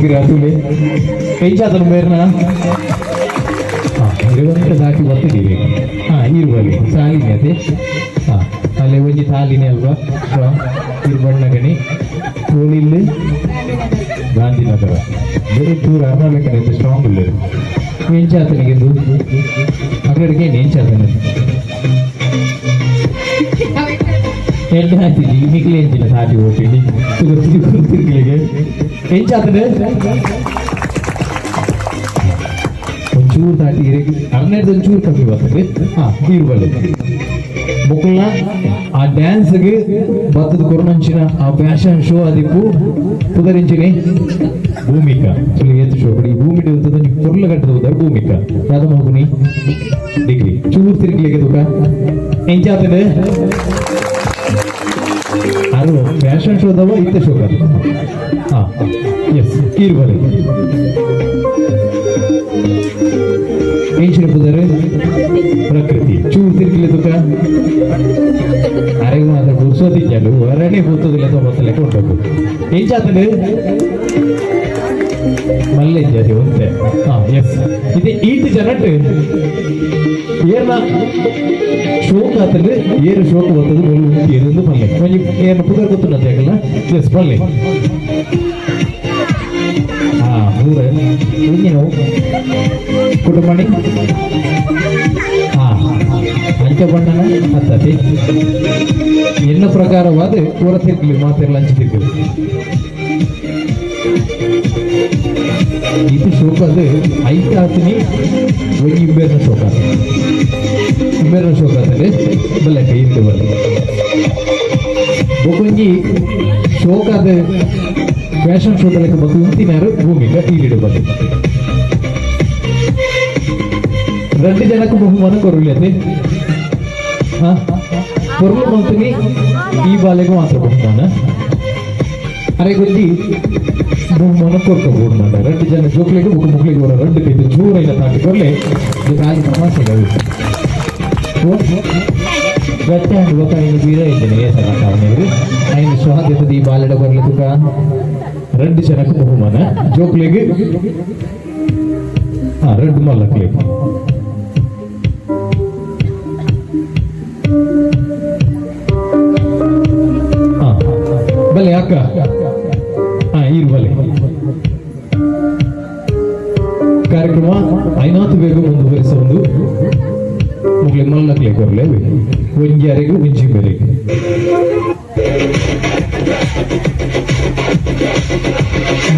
ಕಿರಿ ಅತುಲೆ ಎಂಚಾತನ ಬೇರ್ನ ಇರುವಂತ ದಾಟಿ ಬರ್ತಿದ್ದೀವಿ. ಹಾ, ಇರುವಲ್ಲಿ ಸಾಲಿನಿ ಅದೇ. ಹಾ, ಅಲ್ಲೇ ಒಂಜಿ ತಾಲಿನಿ ಅಲ್ವಾ? ಇರು ಬಣ್ಣಗಣಿ ತೋಳಿಲ್ಲಿ ಗಾಂಧಿನಗರ ಬೇರೆ ಚೂರು ಅರ್ನಾಲಕ್ಕನೆ ಸ್ಟ್ರಾಂಗ್ ಇಲ್ಲ. ಎಂಚಾತನಿಗೆ ಅಗಡಿಗೆ ಎಂಚಾತನ ಎಡ್ಡೆ ಹಾಕ್ತಿದ್ದಿ ನಿಕ್ಲೆ ಎಂಚಿನ ಸಾಟಿ ಓಟಿನಿ ತಿರುಗಲಿಗೆ ಎಂಚಾತನೆ ಒಂಚೂರು ತಾಟಿ ಅರ್ನೆಡ್ದು ಒಂಚೂರು ಕಮ್ಮಿ ಬರ್ತದೆ. ಹಾ, ಇರುವಲ್ಲಿ ಮುಕ್ಕುಲ್ನ ಆ ಡ್ಯಾನ್ಸ್ಗೆ ಬತ್ತದ ಕೊರನಂಚಿನ ಆ ಫ್ಯಾಷನ್ ಶೋ ಅದಿಪ್ಪು ಪುದರಿಂಚಿನಿ ಭೂಮಿಕಾ. ಚಲಿ ಏತು ಶೋ ಈ ಭೂಮಿ ಉಂತದ ಪೊರ್ಲ ಕಟ್ಟದ ಉದಾರ ಭೂಮಿಕಾ ಯಾದ ಮಗುನಿ ಡಿಗ್ರಿ ಚೂರು ತಿರುಗಲಿಕ್ಕೆ ತುಕ ಎಂಚಾತದೆ ಅರು ಫ್ಯಾಷನ್ ಶೋದವ ಇತ್ತ ಶೋ. ಹಾ, ಎಸ್, ಇರುವಲ್ಲಿ ಎಂಚಿನ ಪುದರ್ ಪ್ರಕೃತಿ ಚೂರು ತಿರುಗಲಿ ತುಕ ಅರೆಗೂ ಮಾತ್ರ ಪುರ್ಸೋತಿದ್ದಾಳು ಹೊರನೇ ಪೂತದಿಲ್ಲ ತೊಂಬತ್ತಲೆ ಕೊಟ್ಟದ್ದು ಎಂಚಾತನು ಮಲ್ಲೆ ಜಾತಿ ಒಂತೆ. ಹಾ, ಎಸ್, ಇದೆ ಈಟ್ ಜನಟ್ ಏರ್ನ ಶೋಕ್ ಆತಂದ್ರೆ ಏರು ಶೋಕ್ ಬರ್ತದೆ ಮುಳ್ಳು ಏರೊಂದು ಪಲ್ಲೆ ಒಂಜಿ ಏರ್ನ ಪುದರ್ ಗೊತ್ತುಂಡ ತೇಕಲ್ಲ. ಎಸ್, ಪಲ್ಲೆ. ಹಾ, ಮೂರ ಒಂಜಿ ನಾವು ಕುಟುಂಬಣಿ. ಹಾ, ಅಂಚ ಬಣ್ಣನ ಹತ್ತತಿ ಎನ್ನ ಪ್ರಕಾರವಾದ ಪೂರ ತಿರ್ಗಲಿ ಮಾತೆಲ್ಲ ಹಂಚಿ ತಿರ್ಗಲಿ. ಇದು ಶೋಕ ಅದು ಐತಾತಿನಿ ಒಂಜಿ ಇಂಬೇರ್ನ ಶೋಕ ಇಂಬೇರ್ನ ಶೋಕ ಆತಂದ್ರೆ ಬಲ್ಲೆ ಕೈ ಇಂದು ಬಲ್ಲೆ ಬೊಕೊಂಜಿ ಶೋಕಾದ ಫ್ಯಾಷನ್ ಶೋದಲೆಕ್ಕ ಮತ್ತು ಉಂತಿನಾರು ಭೂಮಿಕ ಈರಿಡು ಬಲ್ಲೆ రెండు ಜನಕ್ಕೆ ಬಹುಮಾನ ಕೊರಲಿ. ಹಾ, ಕೊರ್ಲು ಮಂತ್ರಿ ಈ ಬಾಲೆಗೂ ಮಾತ್ರ ಬಹುಮಾನ. ಅರೆ ಗೊತ್ತಿ ಬಹುಮಾನ ಕೊರ್ಕೋಬೋದು ಮಾಡ రెండు ಜನ ಜೋಕ್ಲಿಗೆ ಮುಖ ಮುಕ್ಳಿಗೆ ಬರೋ రెండు ಕೈದು ಜೋರೈನ ತಾಟಿ ಕೊರ್ಲೆ. ಇದು ಖಾಲಿ ತಮಾಷೆ. ಗಟ್ಟಿ ಹಂಗೆ ಗೊತ್ತಾ ಇನ್ನು ಬೀರ ಇದ್ದೇನೆ ಏಸಲ್ಲ. ಐನು ಸ್ವಾಗತದ ಈ ಬಾಲೆಡ ಕೊರ್ಲೆ ತುಕ రెండు ಜನಕ್ಕೆ ಬಹುಮಾನ ಜೋಕ್ಲಿಗೆ. ಹಾ, రెండు ಮಲ್ಲಕ್ಲಿಗೆ. ಹಾ, ಬಲ್ಲೆ ಅಕ್ಕ. ಹಾ, ಇರು ಬಲ್ಲೆ. ಕಾರ್ಯಕ್ರಮ ಐನಾತು ಬೇಗ ಮುಂದುವರಿಸ ಒಂದು ಮುಗ್ಲೆ ಮಲ್ಲಕ್ಲೆ ಕೊರ್ಲೆ ಒಂಜಿ ಅರೆಗು ಒಂಜಿ ಮೇರೆಗೆ.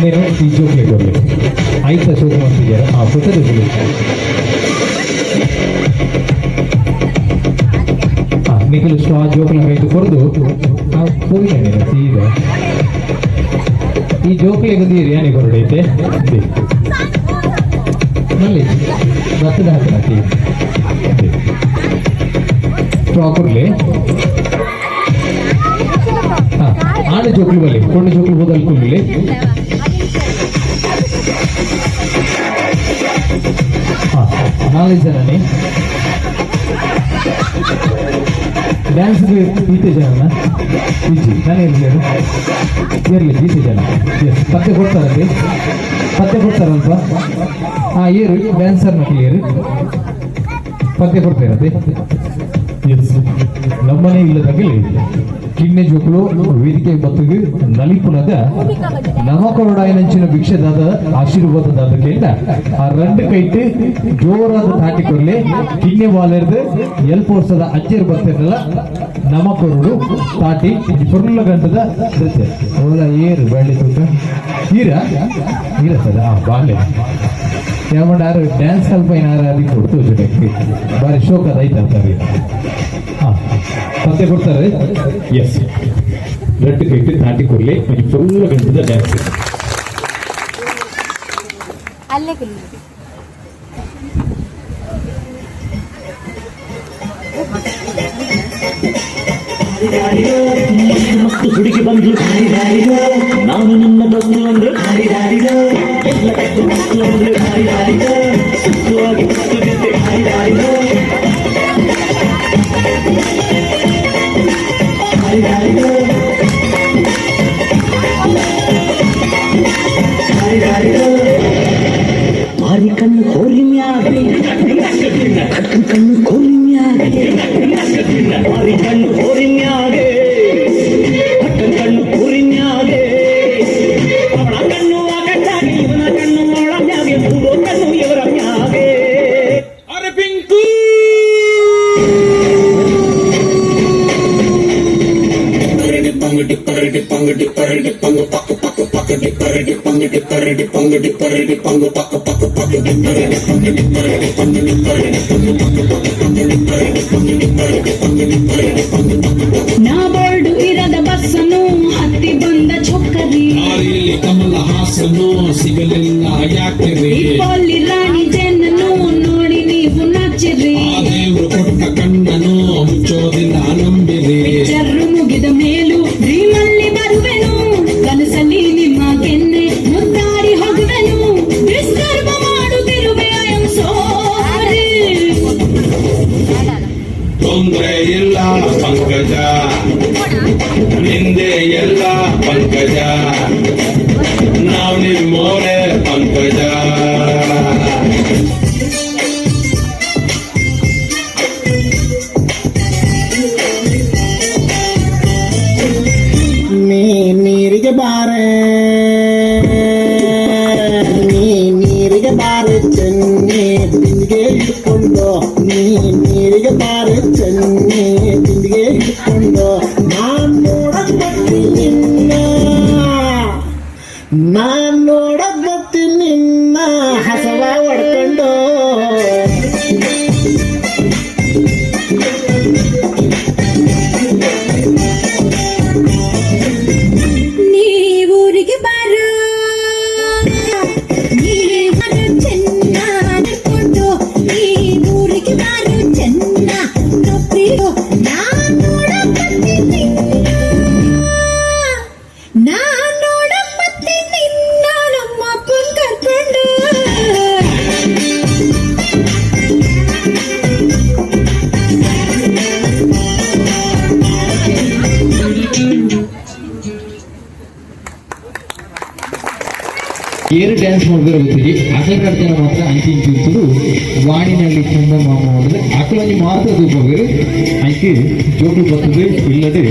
నేను ಈ ಜೋಕ್ಲೆ ಕೊರ್ಲೆ ಆಯ್ತಾ ಶೋಕ್ ಮಾಡ್ತಿದ್ದೀರಾ? ಹಾ, ಪುಟ್ಟ ಜೋಕ್ಲೆ. ಹಾ, ನಿಖಿಲ್ ಸ್ಟ್ರಾ ಜೋಕ್ಲ ಕೈದು ಕೊರ್ದು ಹೋಗಿದ್ದೇನೆ ಸೀದಾ ಈ ಜೋಕ್ಲೆಗೆ ನೀರು ಯಾನೆ ಕೊರಡೈತೆ ಮಲ್ಲಿ ಭತ್ತದ ಹಾಕಿ ಸ್ಟ್ರಾ ಕೊರ್ಲೆ. ಹಾ, ಆನೆ ಜೋಕ್ಲು ಬಲ್ಲಿ ಕೊಂಡು ಜೋಕ್ಲು ಹೋದಲ್ಲಿ ಕುಲ್ಲಿ. ಹಾ, ನಾಲ್ಕು ಜನನೇ ಡ್ಯಾನ್ಸ್ಗೆ ಈತೆ ಜನನ ಇಜ್ಜಿ ನಾನು ಇರಲಿ ಇರಲಿ ಈತೆ ಜನ. ಎಸ್, ಪತ್ತೆ ಕೊಡ್ತಾರಂತೆ, ಪತ್ತೆ ಕೊಡ್ತಾರಲ್ಪ. ಹಾ, ಏರು ಡ್ಯಾನ್ಸರ್ ನಕಲಿ ಏರು ಪತ್ತೆ ಕೊಡ್ತಾರಂತೆ. ಎಸ್, ನಮ್ಮನೆ ಇಲ್ಲದಾಗಲಿ ಕಿನ್ನೆ ಜೋಕುಲು ವೇದಿಕೆ ಬತ್ತಿಗೆ ನಲಿಪುನಗ ನಮಕೊರಡಾಯನಂಚಿನ ಭಿಕ್ಷೆದಾದ ಆಶೀರ್ವಾದದಾದ ಕೇಂದ್ರ ಆ రెండు ಕೈಟ್ ಜೋರಾದ ತಾಟಿ ಕೊರ್ಲೆ. ಕಿನ್ನೆ ವಾಲೆರ್ದು ಎಲ್ಪ ವರ್ಷದ ಅಜ್ಜರ್ ಬರ್ತಿರಲ್ಲ ನಮಕೊರಡು ತಾಟಿ ಪೊರ್ಲ ಗಂಟದ ನೃತ್ಯ. ಓಲ ಏರು ಬಳ್ಳಿ ತೂಕ ಈರ ಈರ ಸರ್. ಆ ಬಾಲೆ ಯಾರು ಡ್ಯಾನ್ಸ್ ಕಲ್ಪ ಏನಾರ ಅಲ್ಲಿ ಕೊಡ್ತು ಜೊತೆಗೆ ಬಾರಿ ಶೋಕ್ ಅದ ಐತೆ ಅಂತಾರೆ. ಹಾ, ಪತ್ತೆ ಕೊಡ್ತಾರೆ. ಎಸ್, ರೆಡ್ ಕೈಟ್ ತಾಟಿ ಕೊರ್ಲೆ ಒಂಜಿ ಪೊರ್ಲ ಗಂಟದ ಡ್ಯಾನ್ಸ್. ಅಲ್ಲೇ ಕುಲ್ಲಿ. ಮಸ್ತ್ ಮಸ್ತ್ ಹುಡುಗಿ ಬಂದ್ಲು, ನಾನು ನಿನ್ನ ದೋಸ್ತು ಅಂದ್ರೆ ಎಲ್ಲ ತಪ್ಪು ಮಸ್ತು ಅಂದ್ರೆ ಸುತ್ತುವಾಗಿ ಸುತ್ತು ಬಿದ್ದೆ. ಮಾರಿ ಕಣ್ಣು ಕೋರಿ ಮ್ಯಾಗೆ, ಕಟ್ಕನ್ ಕಣ್ಣು ಕೋರಿ ಮ್ಯಾಗೆ, ಮಾರಿ ಕಣ್ಣು ಕೋರಿ ಮ್ಯಾಗೆ, ಕಟ್ಟನ್ ಕಣ್ಣು ಕೋರಿ ಮ್ಯಾಗೆ, ಅವಳ ಕಣ್ಣು ಆ ಕಣ್ಣಾಗೆ, ಇವನ ಕಣ್ಣು ಅವಳ ಮ್ಯಾಗೆ, ಮೂಡೋ ಕಣ್ಣು ಇವರ ಮ್ಯಾಗೆ. ಅರೆ ಪಿಂಕು. ನಾ ಬೋರ್ಡು ಇರದ ಬಸ್ಸನ್ನು ಹತ್ತಿ ಬಂದ ಚೊಕ್ಕರಿ. ದಾರಿಯಲ್ಲಿ ಕಮಲ ಹಾಸನು ಸಿಗಲಿಲ್ಲ ಯಾಕೆರೆ? ಇಪ್ಪಲ್ಲಿ ರಾಣಿ ಜನ್ನನು ನೋಡಿ ನೀವು ನಾಚಿರಿ. ಆ ದೇವ್ರು ಕೊಟ್ಟ ಕಣ್ಣನು ಮುಚ್ಚೋದಿಲ್ಲ ನಂಬಿರಿ. ಪಿಕ್ಚರ್ ಮುಗಿದ ಮೇಲೂ ಡ್ರೀಮಲ್ಲಿ ಬರುವೆನು, ಕನಸಲ್ಲಿ ನಿಮ್ಮ ಕೆನ್ನೆ ಮುದ್ದಾಡಿ ಹೋಗುವೆನು, ಡಿಸ್ಟರ್ಬ್ ಮಾಡುತ್ತಿರುವೆ, I am sorry. ತೊಂದ್ರೆ ಇಲ್ಲ ಪಂಕಜ, ನಿಂದೆ ಎಲ್ಲ ಪಂಕಜ, ನಾವ್ ನಿಮ್ಮೋರೆ ಪಂಕಜ. ನೀ ನೀರಿಗೆ ಬಾರೆ, ನೀ ನೀರಿಗೆ ಬಾರೆ ಚೆನ್ನಿ, ಬಿಂದಿಗೆ ಹಿಡ್ಕೊಂಡು. ನೀ ನೀರಿಗೆ ಬಾರೆ ಚೆನ್ನಿ, ಬಿಂದಿಗೆ ಹಿಡ್ಕೊಂಡು. ನಾನ್ ನೋಡಕ್ ಬರ್ತೀನಿ ನಿನ್ನ, ನಾನ್ ನೋಡಕ್ ಬರ್ತೀನಿ ನಿನ್ನ ಹಸವ ಹೊಡ್ಕೊಂಡು. ನೀವೂರಿಗೆ ಬಾರೋ, ನೀವರು ಚೆನ್ನ ನಡ್ಕೊಂಡು, ನೀವೂರಿಗೆ ಬಾರೋ ಚೆನ್ನ ನೊಪ್ರಿಯೋ, ನಾನ್ ನೋಡಕ್ ನಿನ್ನ, ನಾನ್ ನೋಡಕ್ ಮತ್ತೆ ನಿನ್ನ ನಮ್ಮ ಅಪ್ಪನ್ ಕರ್ಕೊಂಡು. ಏರು ಡ್ಯಾನ್ಸ್ ಮಾಡಿದ್ರೆ ಗೊತ್ತಿದೆ, ಅಕಲ್ ಕಡ್ತನ ಮಾತ್ರ ಅಂಚಿ ಇಂಚಿ ಉಂಟು. ವಾಣಿನಲ್ಲಿ ಚಂದ ಮಾಮ ಮಾಡಿದ್ರೆ ಅಕಲೊಂಜಿ ಮಾತ್ರ ತೂಪವೇರು. ಅಂಕಿ ಜೋಕುಲು ಬರ್ತದೆ ಇಲ್ಲದೆ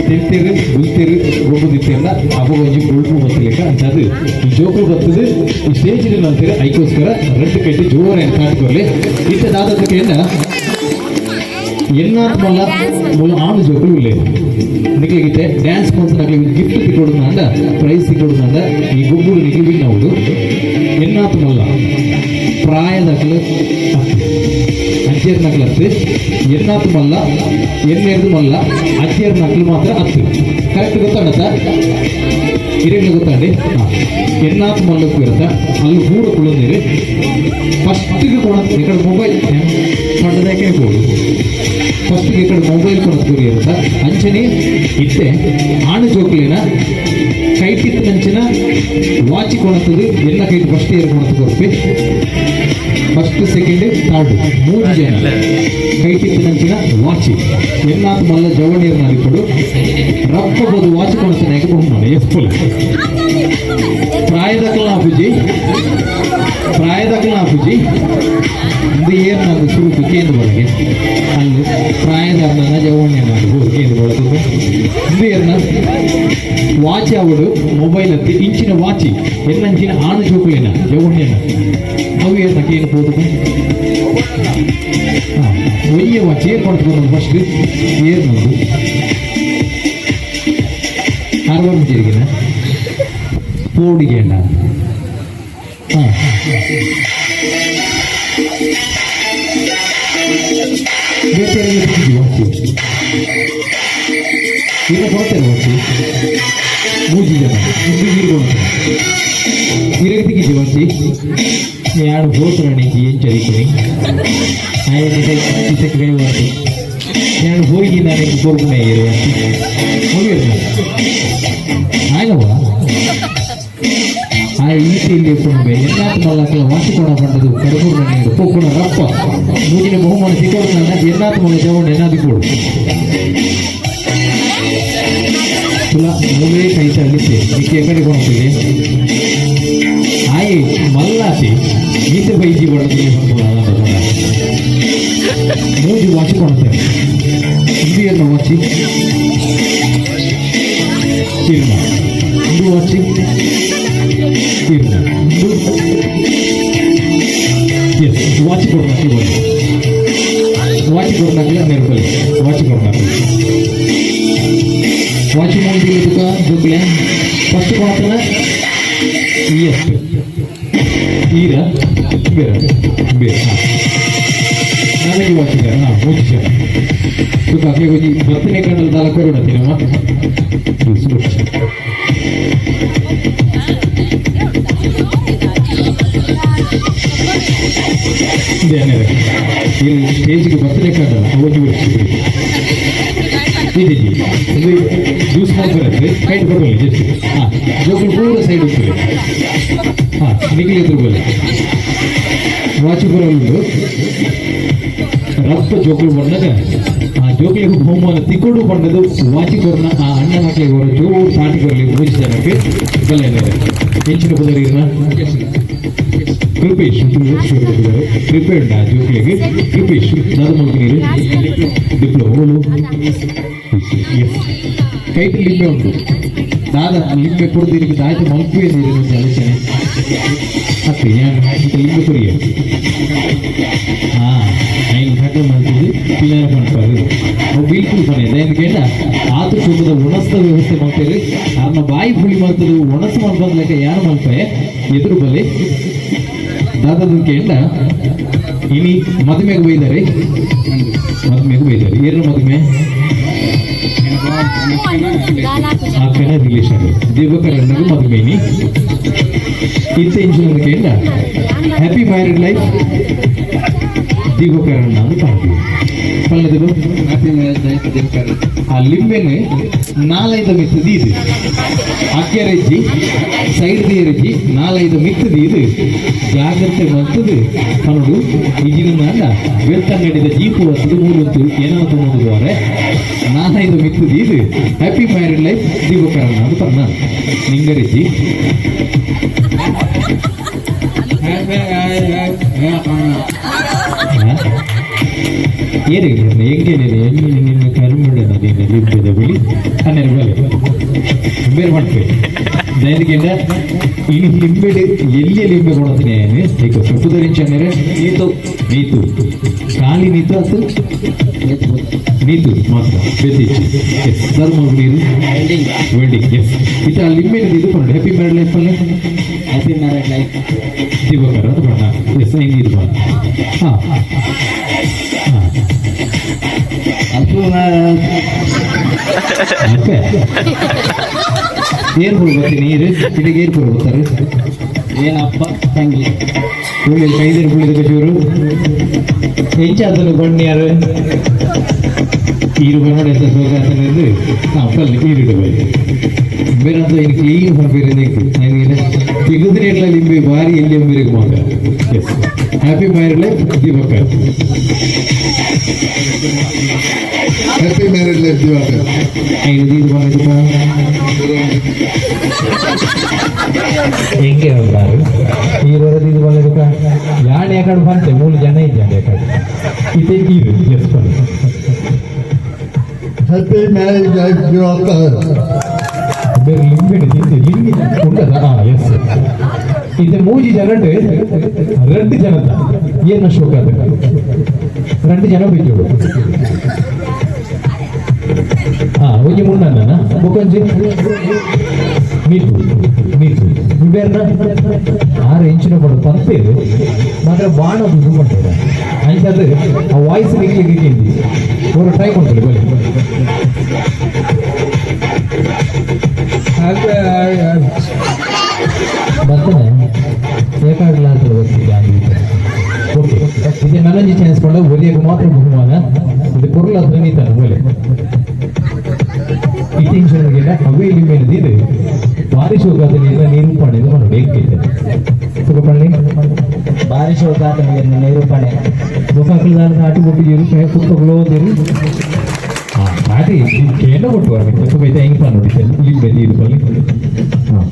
ತಿಂತಿರು ಗುಲ್ತಿರು ಗೊಬ್ಬುದಿತ್ತೆಲ್ಲ ಅವಾಗ ಒಂಜಿ ಗುಲ್ಪು ಬತ್ತಲಿಕ್ಕ ಅಂಚಾದು ಈ ಜೋಕುಲು ಬರ್ತದೆ ಈ ಸ್ಟೇಜ್ ಅಂತೀರ. ಐಕೋಸ್ಕರ ರೆಡ್ ಕಟ್ಟಿ ಜೋರ ಕಾಟಿಕೊರ್ಲಿ ಇತ್ತ ದಾದಕ್ಕೆ. ಎನ್ನಾತ್ ಮಲ್ಲ ಮೂಲ ಆಣು ಜೋಕುಲು ಇಲ್ಲ ನಿಕ್ಲಿಗಿತ್ತೆ ಡ್ಯಾನ್ಸ್ ಮಂತ್ ನಕ್ಲಿಗೆ ಗಿಫ್ಟ್ ತಿಕ್ಕೊಡುಂಡ, ಪ್ರೈಸ್ ತಿಕ್ಕೊಡುಂಡ. ಈ ಗೊಬ್ಬುಡು ನಿಕ್ಲಿ ವಿನ್ ಆವುಡು. ಎನ್ನಾತ್ ಮಲ್ಲ ಪ್ರಾಯದಕ್ಲು ಅಜ್ಜಿಯರ್ ನಕ್ಲು ಅತ್ತು, ಎನ್ನಾತ್ ಮಲ್ಲ ಎನ್ನೇರ್ದು ಮಲ್ಲ ಅಜ್ಜಿಯರ್ ನಕ್ಲು ಮಾತ್ರ ಅತ್ತು. ಕರೆಕ್ಟ್ ಗೊತ್ತಾಡತ್ತ ಇರಲಿ ಗೊತ್ತಾಂಡಿ. ಹಾಂ, ಎನ್ನಾತ್ ಮಲ್ಲಕ್ಕೂ ಇರುತ್ತ ಅಲ್ಲಿ ಪೂರ ಕುಳ್ಳೊಂದಿರು. ಫಸ್ಟ್ಗೆ ಕೊಣ ఇక్కడ ಮೊಬೈಲ್ ಪಡ್ಡದಕ್ಕೆ ಹೋಗು. ಫಸ್ಟ್ಗೆ ఇక్కడ ಮೊಬೈಲ್ ಕೊನತ್ಕೂರಿ ಇರುತ್ತ. ಅಂಚನೆ ಇತ್ತೆ ಆಣು ಜೋಕ್ಲಿನ ಕೈಟಿತ್ತಿನಂಚಿನ ವಾಚ್ ಕೊಣತದು ಎಲ್ಲ ಕೈಟ್ ಫಸ್ಟ್ ಇಯರ್ ಕೊಣತು ಕೊರ್ಪಿ. First, second, third ಮೂರು ಜನ ಕೈಟಿತ್ತಿನಂಚಿನ ವಾಚ್. ಎನ್ನಾತ್ ಮಲ್ಲ ಜವಣಿಯರ್ ನಾದಿಪ್ಪಡು ರಪ್ಪ ಬೋದು ವಾಚ್ ಕೊಣತನ ಬಹುಮಾನ ಎಸ್ಪುಲ್. ಪ್ರಾಯದಕ್ಕಲ ಆಪುಜಿ, ಪ್ರಾಯದಕ್ಕಲ ಆಪುಜಿ. ಇದು ಏನು నాకు ಸುರುಕು ಕೇಂದ್ರ ಬಳಿಗೆ ಅಲ್ಲಿ ಪ್ರಾಯದ ಜವಣ್ಯ నాకు ಕೇಂದ್ರ ಬಳಕೆ. ಇದು ಏನ ವಾಚ್ ಅವಡು ಮೊಬೈಲ್ ಹತ್ತಿ ಇಂಚಿನ ವಾಚಿ ಎನ್ನಂಚಿನ ಆಣು ಜೋಕುಲೇನ ಜವಣ್ಯನ ಅವು ಏನ ಕೇನು ಪೋದು. ಹಾಂ, ಒಯ್ಯ ವಾಚ್ ಏರ್ ಕೊಡ್ತು ಫಸ್ಟ್ ಏರ್ ನಂದು ಅರವತ್ತು జరిగిన ಪೋಡಿಗೆ. ಹಾಂ, ಬೇರೆ ವಾಚಿ ಇಲ್ಲ ಕೊಡ್ತೇನೆ. ವಾಚಿ ಮೂಜಿ ಜನ ಇಂದು ನೀರು ಕೊಡ್ತೇನೆ. ಇರಗತಿಗೆ ವಾಚಿ ಯಾರು ಹೋತ್ರ ಏನ್ ಚರಿಕೊಡಿ ಕಿಸಕ್ಕೆ ವಾಚಿ ನಾನು ಹೋಗಿ ನಾನು ಕೊರ್ಪುಣೆ ಇರು ವಾಚಿ ಮುಗಿಯೋದು ಆಯ್ನವ. ಆ ಈಟಿಯಲ್ಲಿ ಎಪ್ಪುಂಬೆ ಎನ್ನಾತ್ ಮಲ್ಲಕಲ ವಾಚಿ ಕೊಣ ಪಂಡದು ಕಡಬೂರ್ನ ನೀರು ಪೊಕ್ಕುಣ ರಪ್ಪ ಮೂಜಿನ ಬಹುಮಾನ ಸಿಕ್ಕೋಡು. ಎನ್ನಾತ್ ಮಲ್ಲ ಜವಣ್ಣ ಎನ್ನಾದಿ ಕೊಡು ತುಲ ಮೂವೇ ಕೈ ತಳ್ಳಿತ್ತೆ. ನಿಕ್ಕೆ ಎಕಡೆ ಕೊಣಪಿಗೆ. ಬಾರಿ ಮಲ್ಲಾತಿ ಈತೆ ಬೈಜಿ ಬಣ್ಣದಲ್ಲಿ ಮೂಜಿ ವಾಚ್ ಕೊಡುತ್ತೇವೆ ಇಂಡಿಯನ್ನ ವಾಚಿ ಇರ್ನ ಇಂದು ವಾಚಿ ಇರ್ನ ಇಂದು ಎಸ್ ವಾಚ್ ಕೊಡ್ನಾಕಿ ಬನ್ನಿ ವಾಚ್ ಕೊಡ್ನಾಕಿ ನೆರಬಲಿ ವಾಚ್ ಕೊಡ್ನಾಕಿ ವಾಚ್ ಮುಂದೆ ತುಕ ಜೋಕ್ಲೆ ಫಸ್ಟ್ ಕೊಡ್ತಾನ ಎಸ್ ಈರ ಬೇರೆ ಬೇರೆ ಹಾಂ ನನಗೆ ವಾಚಿದ್ದಾರೆ ಹಾಂ ಮೂಜಿ ಜನ ತುಕ ಅಕ್ಲೆ ಒಂಜಿ ಬತ್ತನೆ ಕಂಡಲ್ ದಾಲ ಕೊರಡತ್ತೀನಮ್ಮ. ಇಲ್ಲಿ ಸ್ಟೇಜ್ಗೆ ಬರ್ತಡೇ ಕಂಡಲ್ಲ ಒಂಜಿ ವರ್ಷ ಇದೆ ಇದು ಜ್ಯೂಸ್ ಮಾಡ್ಬರುತ್ತೆ ಕೈ ಕೊಡಲಿ ಜಸ್ಟ್. ಹಾಂ, ಜೋಕುಲು ಪೂರ ಸೈಡ್ ಉಂಟು. ಹಾಂ, ನಿಖಿಲ್ ಎದುರು ಬಲ್ಲಿ ವಾಚ್ ಪೂರ ಉಂಟು. ರಪ್ಪ ಜೋಕುಲು ಬಂದಾಗ ಆ ಜೋಕುಲಿಗೆ ಬಹುಮಾನ ತಿಕ್ಕೊಂಡು ಬಂದದ್ದು ವಾಚಿ ಕೊರ್ನ ಆ ಅಣ್ಣ ಮಕ್ಕಳಿಗೆ ಅವರ ಜೋರು ಪಾಟಿ ಕೊರಲಿ. ಮೂಜಿ ಜನಕ್ಕೆ ಬಲ್ಲೆ ಹೆಂಚಿನ ಪದರಿನ ಕೃಪೇಶ್ ಕೃಪೆ ಉಂಡ ಜೋಕ್ಲಿಗೆ. ಕೃಪೇಶ್ ದಾದ ಮಲ್ಪನೀರು ಡಿಪ್ಲೊಮಾ. ಎಸ್, ಕೈಟ್ ಲಿಂಬೆ ಉಂಟು. ದಾದ ಲಿಂಬೆ ಕೊಡ್ದಿರಿಗೆ ದಾಯ್ತು ಮಲ್ಪುವೆ ನೀರಿನ ಆಲೋಚನೆ ಅತ್ತೆ ಯಾನ್ ಇತ್ತೆ ಲಿಂಬೆ ಕೊರಿಯ. ಹಾ, ಐನ್ ಕಟ್ಟೆ ಮಾಡ್ತಿದ್ದು ಪಿನಾರ ಪನ್ಪಾರು ಅವು ಬಿಲ್ಕುಲ್ ಪನೆ ದಯನ ಕೇಂಡ ಆತು ಕುಟುಂಬದ ಒಣಸ್ತ ವ್ಯವಸ್ಥೆ ಮಾಡ್ತೇವೆ. ಅರ್ನ ಬಾಯಿ ಹುಳಿ ಮಾಡ್ತದೆ ಒಣಸು ಮಾಡ್ಬಂದ್ ಲೆಕ್ಕ ಯಾರು ಮಲ್ಪೆ. ಎದುರು ಬಲೆ ದಾದದ ಕೇಂಡ ಇನಿ ಮದುವೆಗೆ ಬೈದಾರೆ, ಮದುವೆಗೆ ಬೈದಾರೆ. ಏರು ಮದುವೆ ಆಕನ ರಿಲೇಷನ್ ದಿವಕರ್ ಅಣ್ಣಗೂ ಮದುವೆ. ಇತ್ತ ಇಂಜಿನ ಕೇಂಡ happy married life Diwakar ಅಣ್ಣ ಅಂತ ಪಾಡ್ತೀವಿ ಪಲ್ಲದಿರು. Happy marriage life Divakar. ಆ ಲಿಂಬೆನೆ ನಾಲೈದ ಮಿತ್ತದಿ ಇದು ಅಕ್ಕೆರೆಜ್ಜಿ ಸೈಡ್ ದಿಯರೆಜ್ಜಿ ನಾಲೈದ ಮಿತ್ತದಿ ಇದು ಜಾಗ್ರತೆ ಮಂತದು ಕನ್ನಡು ಇಜಿನ ಬೆಳ್ತಂಗಡಿದ ಜೀಪು ವಸ್ತುದು ಮೂಲಂತು ಏನೋ ನೋಡುವರೆ ನಾಲೈದ ಮಿತ್ತದಿ ಇದು happy married life ದಿವಕರಣ್ಣ ಅಂತ ಪನ್ನ ನಿಂಗರೆಜ್ಜಿ. Happy marriage life. ಏರಿಗೆ ಎಂಗೇನೆ ನಿನ್ನ ಕರುಮುಡ ನೀನು ಲಿಂಬೆದ ಬಿಳಿ ಹನ್ನೆರಡು ಬಲೆ ಬೇರೆ ಮಾಡ್ತೇವೆ ದಯವಿಟ್ಟು. ಇನಿ ಲಿಂಬೆಡ್ ಎಲ್ಲಿ ಲಿಂಬೆ ಕೊಡತೀನಿ ಪುದರಿಂಚ ಅಂದರೆ ನೀತು ನೀತು ಖಾಲಿ ನೀತು ಅದು ನೀತು ಮಾತ್ರ ಬೆತ್ತಿ. ಎಸ್, ಧರ್ಮ ನೀರು ವೆಲ್ಡಿಂಗ್. ಎಸ್, ಇತ ಲಿಂಬೆ ಇದು ಕೊಂಡು happy married life ಅಲ್ಲಿ happy marriage life Divakara ಅದು ಬಣ್ಣ. ಎಸ್, ಹೆಂಗೆ ಇದು ಬಣ್ಣ. ಹಾಂ ಹಾಂ. Happy marriage. ಅಪ್ಪೆ ಏರ್ ಬರ್ತೀನಿ ನೀರು ಇಲ್ಲಿಗೆ ಏರ್ ಬರ್ತಾರೆ. ಏನಪ್ಪ ತಂಗಿ. ಹುಳಿ ಕೈದಿರು ಪುಳಿದ ಕಚೂರು ಹೆಂಚಾತನು ಬಣ್ಣಿಯಾರು ಈರು ಬನ್ನಡ ಸೋಗಾತನಿಂದು. ಹಾಂ, ಪಲ್ಲಿ ಈರುಡು ಬಲ್ಲಿ ಬೇರೆ ಇನ್ನು ಕ್ಲೀನ್ ಪನ್ಪೇರು ನನಗೆ ತಿಗುದಿನ ಲಿಂಬೆ ಬಾರಿ ಎಲ್ಲಿ ಎಂಬಿರಿಗೆ ಮಾತ್ರ. Yes, happy married life Divakar. Happy married life Divakar. ಐದು ಇದು ಬಂದಿದ್ದಪ್ಪ ಹೆಂಗೆ ಉಂಟಾರು ಈ ಬರೋದು ಇದು ಬಂದಿದ್ದಪ್ಪ ಯಾಣೆ ಯಾಕಡೆ ಬಂತೆ ಮೂರು ಜನ ಇದ್ದಾನೆ ಯಾಕಡೆ ಇತ್ತೆ ಇದು ಎಸ್ ಬನ್ನಿ. Happy marriage life Divakar. ಬೇರೆ ಲಿಂಬೆಡ್ ತಿಂತೆ ಲಿಂಬೆ ಉಂಟದ. ಹಾಂ, ಎಸ್, ಇದು ಮೂಜಿ ಜನಟ್ రెండు ಜನತ ಏನ ಶೋಕ ಅದು రెండు ಜನ ಬಿದ್ದೋಡು. ಹಾ, ಒಂಜಿ ಮುನ್ನನ್ನ ಬೊಕೊಂಜಿ ನೀತು ನೀತು ಬೇರ್ನ ಆರು ಇಂಚಿನ ಕೊಡು ಪಂಪೇರು ಮಾತ್ರ ಬಾಣ ದುಡ್ಡು ಕೊಡ್ತಾರೆ ಅಂಚಾದ ಆ ವಾಯ್ಸ್ ನಿಕ್ಲಿಕ್ಕೆ ಕೇಳಿ ಅವರು ಟ್ರೈ ಕೊಡ್ತಾರೆ ಬಲಿ. ಹ್ಯಾಪಿ ಬರ್ತದೆ ಬೇಕಾಗಲ್ಲ ಅಂತ ಗೊತ್ತಿಲ್ಲ. ಓಕೆ, ಇದು ನನಂಜಿ ಚಾನ್ಸ್ ಕೊಂಡ ಒಲಿಯಕ್ಕೆ ಮಾತ್ರ ಬಹುಮಾನ. ಇದು ಪೊರ್ಲ ಧ್ವನಿತಾನೆ ಒಲೆ ಇತ್ತೀಚಿನ ಅವೇ ಇಲ್ಲಿ ಮೇಲೆ ಇದೆ ಬಾರಿ ಶೋಕಾತನಿಂದ ನಿರೂಪಣೆ ಇದು ಮಾಡಿ ಏಕಿದೆ ಸುಖಪಳ್ಳಿ. ಭಾರಿ ಶೋಕಾತ ನಿರೂಪಣೆ. ಮುಖಾಕುಲದಾನ ಆಟಿ ಕೊಟ್ಟಿದ್ದೀರಿ ಪುಸ್ತಕಗಳು ಓದಿರಿ. ಹಾಂ, ಆಟಿ ಕೇಂದ್ರ ಕೊಟ್ಟು ಬರ್ಬೇಕು ಸುಖ ಹೆಂಗ್ ನೋಡಿ ಲಿಂಬೆ ನೀರು ಬಲ್ಲಿ. ಹಾಂ.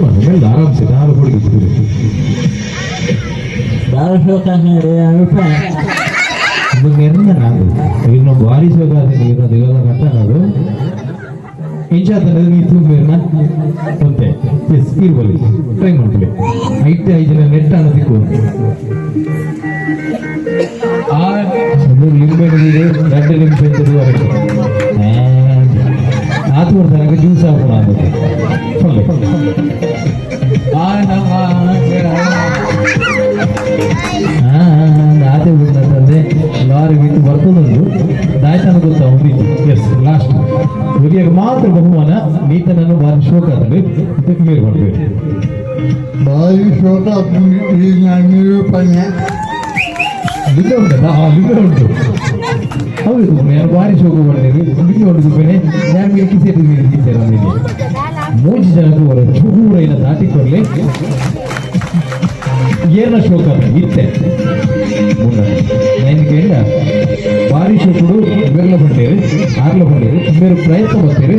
ಮಾಡು ಮೆಲ್ಲ ಆರಾಮ್ಸೆ ನಾನು ಹುಡುಗಿದ್ದೀರಿ. ಬಾರಿ ಶೋಕ ನಿಮಗೆ ನಾನು ಇನ್ನು ಭಾರಿ ಶೋಕ ಇನ್ನು ದೇವರ ಕಟ್ಟನದು ಇಂಚಾತನ ನೀ ತೂಬೇರ್ನ ಒಂತೆ. ಎಸ್, ಇರ್ಬಲಿ ಟ್ರೈ ಮಾಡ್ಕೊಳ್ಳಿ. ಐತೆ ಐದು ಜನ ನೆಟ್ ಅನ್ನೋದಕ್ಕೂ ಆ ಲಿಂಬೆ ಎರಡು ಲಿಂಬೆ ವರೆಗೆ ಆತು ತನಕ ಜ್ಯೂಸ್ ಹಾಕೋಣ ಅದಕ್ಕೆ. ಆತೆ ಬಂದಂತಂದ್ರೆ ಲಾರಿ ಬಿಟ್ಟು ಬರ್ತದೊಂದು ದಾಯ್ತನ ಗೊತ್ತಾ ಒಂದಿತ್ತು. ಎಸ್, ಲಾಸ್ಟ್ ಹುಲಿಯಾಗ ಮಾತ್ರ ಬಹುಮಾನ. ನೀತನನ್ನು ಭಾರಿ ಶೋಕ ಆತಂದ್ರೆ ಮೇಲ್ ಮಾಡ್ಬೇಕು. ಭಾರಿ ಶೋಕ ಈ ನಿರೂಪಣೆ. ಲಿಂಗ ಉಂಟಲ್ಲ? ಹಾ, ಲಿಂಗ ಉಂಟು. ಹೌದು, ನಾನು ಭಾರಿ ಶೋಕ ಮಾಡಿದ್ದೇನೆ. ಲಿಂಗ ಉಂಟು ಬೇನೆ. ನಾನು ಮೇಲೆ ಕಿಸೆ ಮೇಲೆ ನಿಂತೇನೆ. ಅವನಿಗೆ ಮೂಜಿ ಜನಕ್ಕೂ ಅವರ ಚೂರೈನ ದಾಟಿ ಕೊಡಲಿ. ಏನ ಶೋಕ ಇತ್ತೆ ಮುನ್ನ ನಾನು ಕೇಳ ಭಾರಿ ಶೋಕುಡು ಬೆರ್ಲ ಬಂಡೇರಿ ಆರ್ಲ ಬಂಡೇರಿ ಬೇರೆ ಪ್ರಯತ್ನ ಬರ್ತೀರಿ.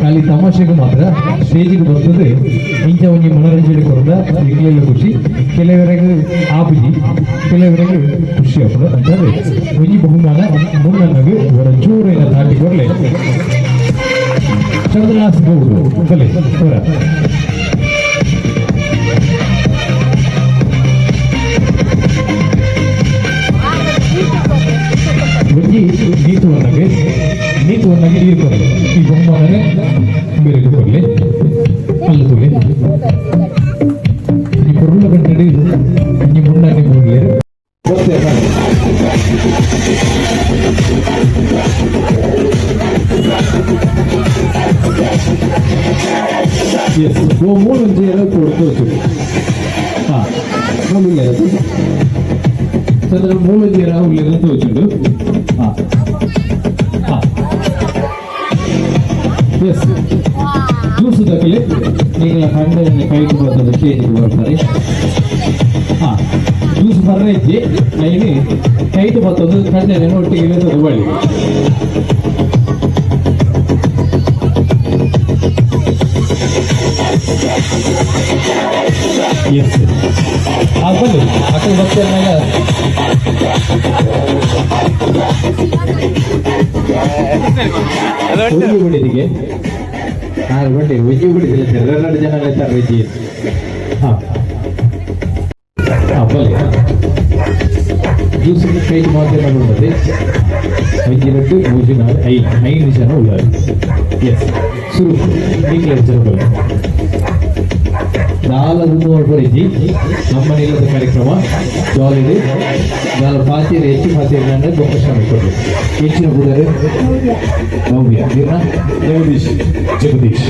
ಖಾಲಿ ತಮಾಷೆಗೆ ಮಾತ್ರ ಸ್ಟೇಜಿಗೆ ಬರ್ತದೆ. ಇಂಚ ಒಂಜಿ ಮನೋರಂಜನೆ ಕೊರದ ಇಗ್ಲೆಲ್ಲ ಖುಷಿ. ಕೆಲವರೆಗೆ ಆಪುಜಿ, ಕೆಲವರೆಗೆ ಖುಷಿ ಆಗ್ತದೆ. ಅಂತಂದ್ರೆ ಒಂಜಿ ಬಹುಮಾನ ಮುನ್ನನ್ನಗೆ ಇವರ ಜೋರೈನ ದಾಟಿ ಕೊಡಲೆ. ಚಂದ್ರನಾಥ್ ಗೌಡ್ರು ಬಲೆ ಅವರ ಒಂಜಿ ನೀತುವನ್ನಾಗೆ ನೀತುವನ್ನಾಗೆ ನೀರು ಕೊರಲಿ. ಈ ಬಹುಮಾನನೇ ಬೇರೆ ಕೊರಲಿ. ಅಲ್ಲ ತುಲೆ ಈ ಪೊರುಳ ಗಂಟೆ ಒಂಜಿ ಮುನ್ನನ್ನೆ ಮೂಲ್ಯರು ಗೊತ್ತೇ. ಎಸ್, ಓ ಮೂಲೊಂಜಿ ಎಲ್ಲ ಕೊಡ್ತು. ಹಾ, ಮೂಲಿಲ್ಲ ಚಂದ್ರ ಮೂಲೊಂಜಿ ಉಲ್ಲೇಖ ತೋಚುಂಡು. ಹಾ ಹಾ, ಎಸ್, ಜ್ಯೂಸ್ ದಕ್ಕಲೆ ನೀವು ಕಂಡ ಕೈಗೆ ಬರ್ತದೆ, ಸ್ಟೇಜಿಗೆ ಬರ್ತಾರೆ. ಹಾ, ಜ್ಯೂಸ್ ಬರ್ರೆ ಇಜ್ಜಿ ಐನಿ ಕೈಟ್ ಬರ್ತದೆ. ಕಂಡೆ ಒಟ್ಟಿಗೆ ಇರ್ತದೆ ಬಳ್ಳಿ. ಎಸ್, ಆ ಬನ್ನಿ ಅಕ್ಕ ಬರ್ತಾರೆ. ಒಯ್ಯಿ ಬಿಡಿದಿಗೆ ನಾನು ಬಂಡಿ ಒಯ್ಯಿ ಬಿಡಿದಿಲ್ಲ ಎರಡು ಜನ ಹೇಳ್ತಾರೆ ವಿಜಿ. ಹಾಂ ಹಾಂ, ಬನ್ನಿ. ಜ್ಯೂಸ್ ಕೈಗೆ ಮಾತ್ರ ಉಳ್ಳದೆ. ಐದು ಎರಡು ಮೂರು ನಾಲ್ಕು ಐದು ಐದು ಜನ ಉಳ್ಳಾರೆ. ಎಸ್, ಶುರು ನೀಗ್ಲ ಜನ ಬನ್ನಿ. ನಾಲ್ಕು ಬರೀತಿ ನಮ್ಮ ನಿಲ್ಲದ ಕಾರ್ಯಕ್ರಮ ಜಾಲಿದೆ. ನಾನು ಪಾತಿಯರು ಹೆಚ್ಚು ಪಾತಿಯರು ಅಂದರೆ ಬೊಕ್ಕ ಶ್ರಮ ಕೊಡಲಿ. ಹೆಚ್ಚಿನ ಬುಧರೆ ಭವ್ಯ ವೀರ್ಣ ಜಗದೀಶ್ ಜಗದೀಶ್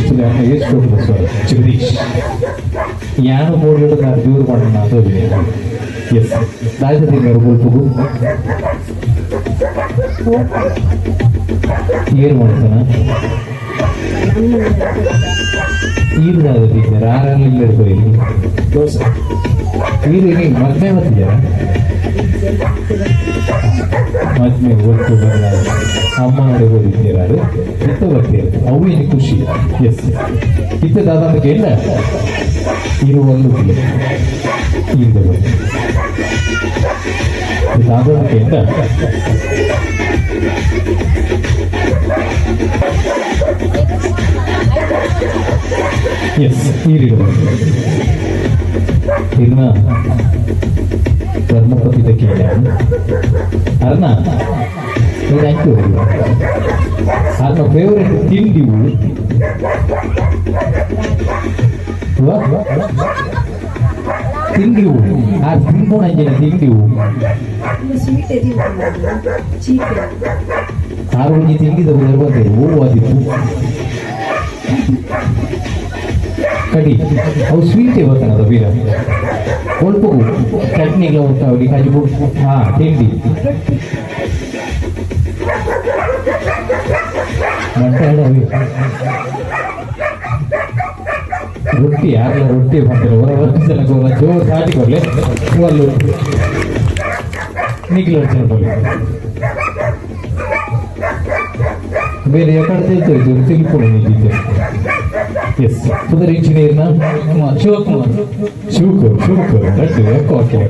ಎಷ್ಟು ಕೊಟ್ಟು ಜಗದೀಶ್ ಯಾನು ಮೂರು ನಾನು ದೂರ ಮಾಡೋಣ ಅಂತ. ಎಸ್, ದಾಯದ ತಿಂಗಳು ಮುಲ್ಪುಗು ಏನು ಮಾಡ್ತಾನ ಈರು ಟೀಚರ್ ಆರಲ್ಲಿ ಇರ್ಬೋದು. ದೋಸೆ ಈರು ಮದ್ಮೆ ಮತ್ತಿದ್ದೀರಾ? ಮದ್ಮೆ ಗೊತ್ತು ಬರಲ್ಲ. ಅಮ್ಮ ನೋಡಿ ಓದಿದ್ದೀರ ಅದು ಇತ್ತ ಬರ್ತೀರ ಅವು ಏನು ಖುಷಿ. ಎಸ್, ಇತ್ತ ದಾದ ಕೇಳ ಇರುವಲ್ಲೂ ಈಗ ದಾದ ಕೇಳ. ಎಸ್, ಈರಿಡಬೇಕು ಇನ್ನ ಧರ್ಮಪತಿ ಕೇಳ ಅರ್ಣ. Thank you. ಅರ್ನ favourite ತಿಂಡಿ ತಿಂಡಿ ಆ ತಿಂಬೋಣ ತಿಂಡಿ. ಆರು ಒಂಜಿ ತಿಂಡಿದ ಬಂದೆ ಹೂವು ಅದಿತ್ತು ಕಡಿ ಅವು ಸ್ವೀಟೇ ಬರ್ತಾನದ ಬೀರ ಒಳ್ಪು ಚಟ್ನಿಗಳ ಉಂಟಾವಲಿ ಕಜಿಬು. ಹಾ, ತಿಂಡಿ ಮಂಟಾಡವಿ ರೊಟ್ಟಿ ಯಾರೆಲ್ಲ ರೊಟ್ಟಿ ಮಾಡ್ತಾರೆ? ಹೊರ ವರ್ಷ ಜೋರು ಸಾಟಿ ಕೊಡ್ಲೆ ಹೂವಲ್ಲು ನಿಖಿಲ್ ಅರ್ಜುನ ಬರಲಿ. ಬೇರೆ ಎಕಡೆ ತಿಳ್ತು ತಿಳ್ಕೊಂಡು ನಿಂತಿದ್ದೆ. S ಪುದರ್ ಇಂಜಿನಿಯರ್ನ ಕುಮಾರ್ ಶಿವಕುಮಾರ್ ಶಿವಕುಮಾರ್ ಶಿವಕುಮಾರ್ ರಡ್ಡು ಓಕೆ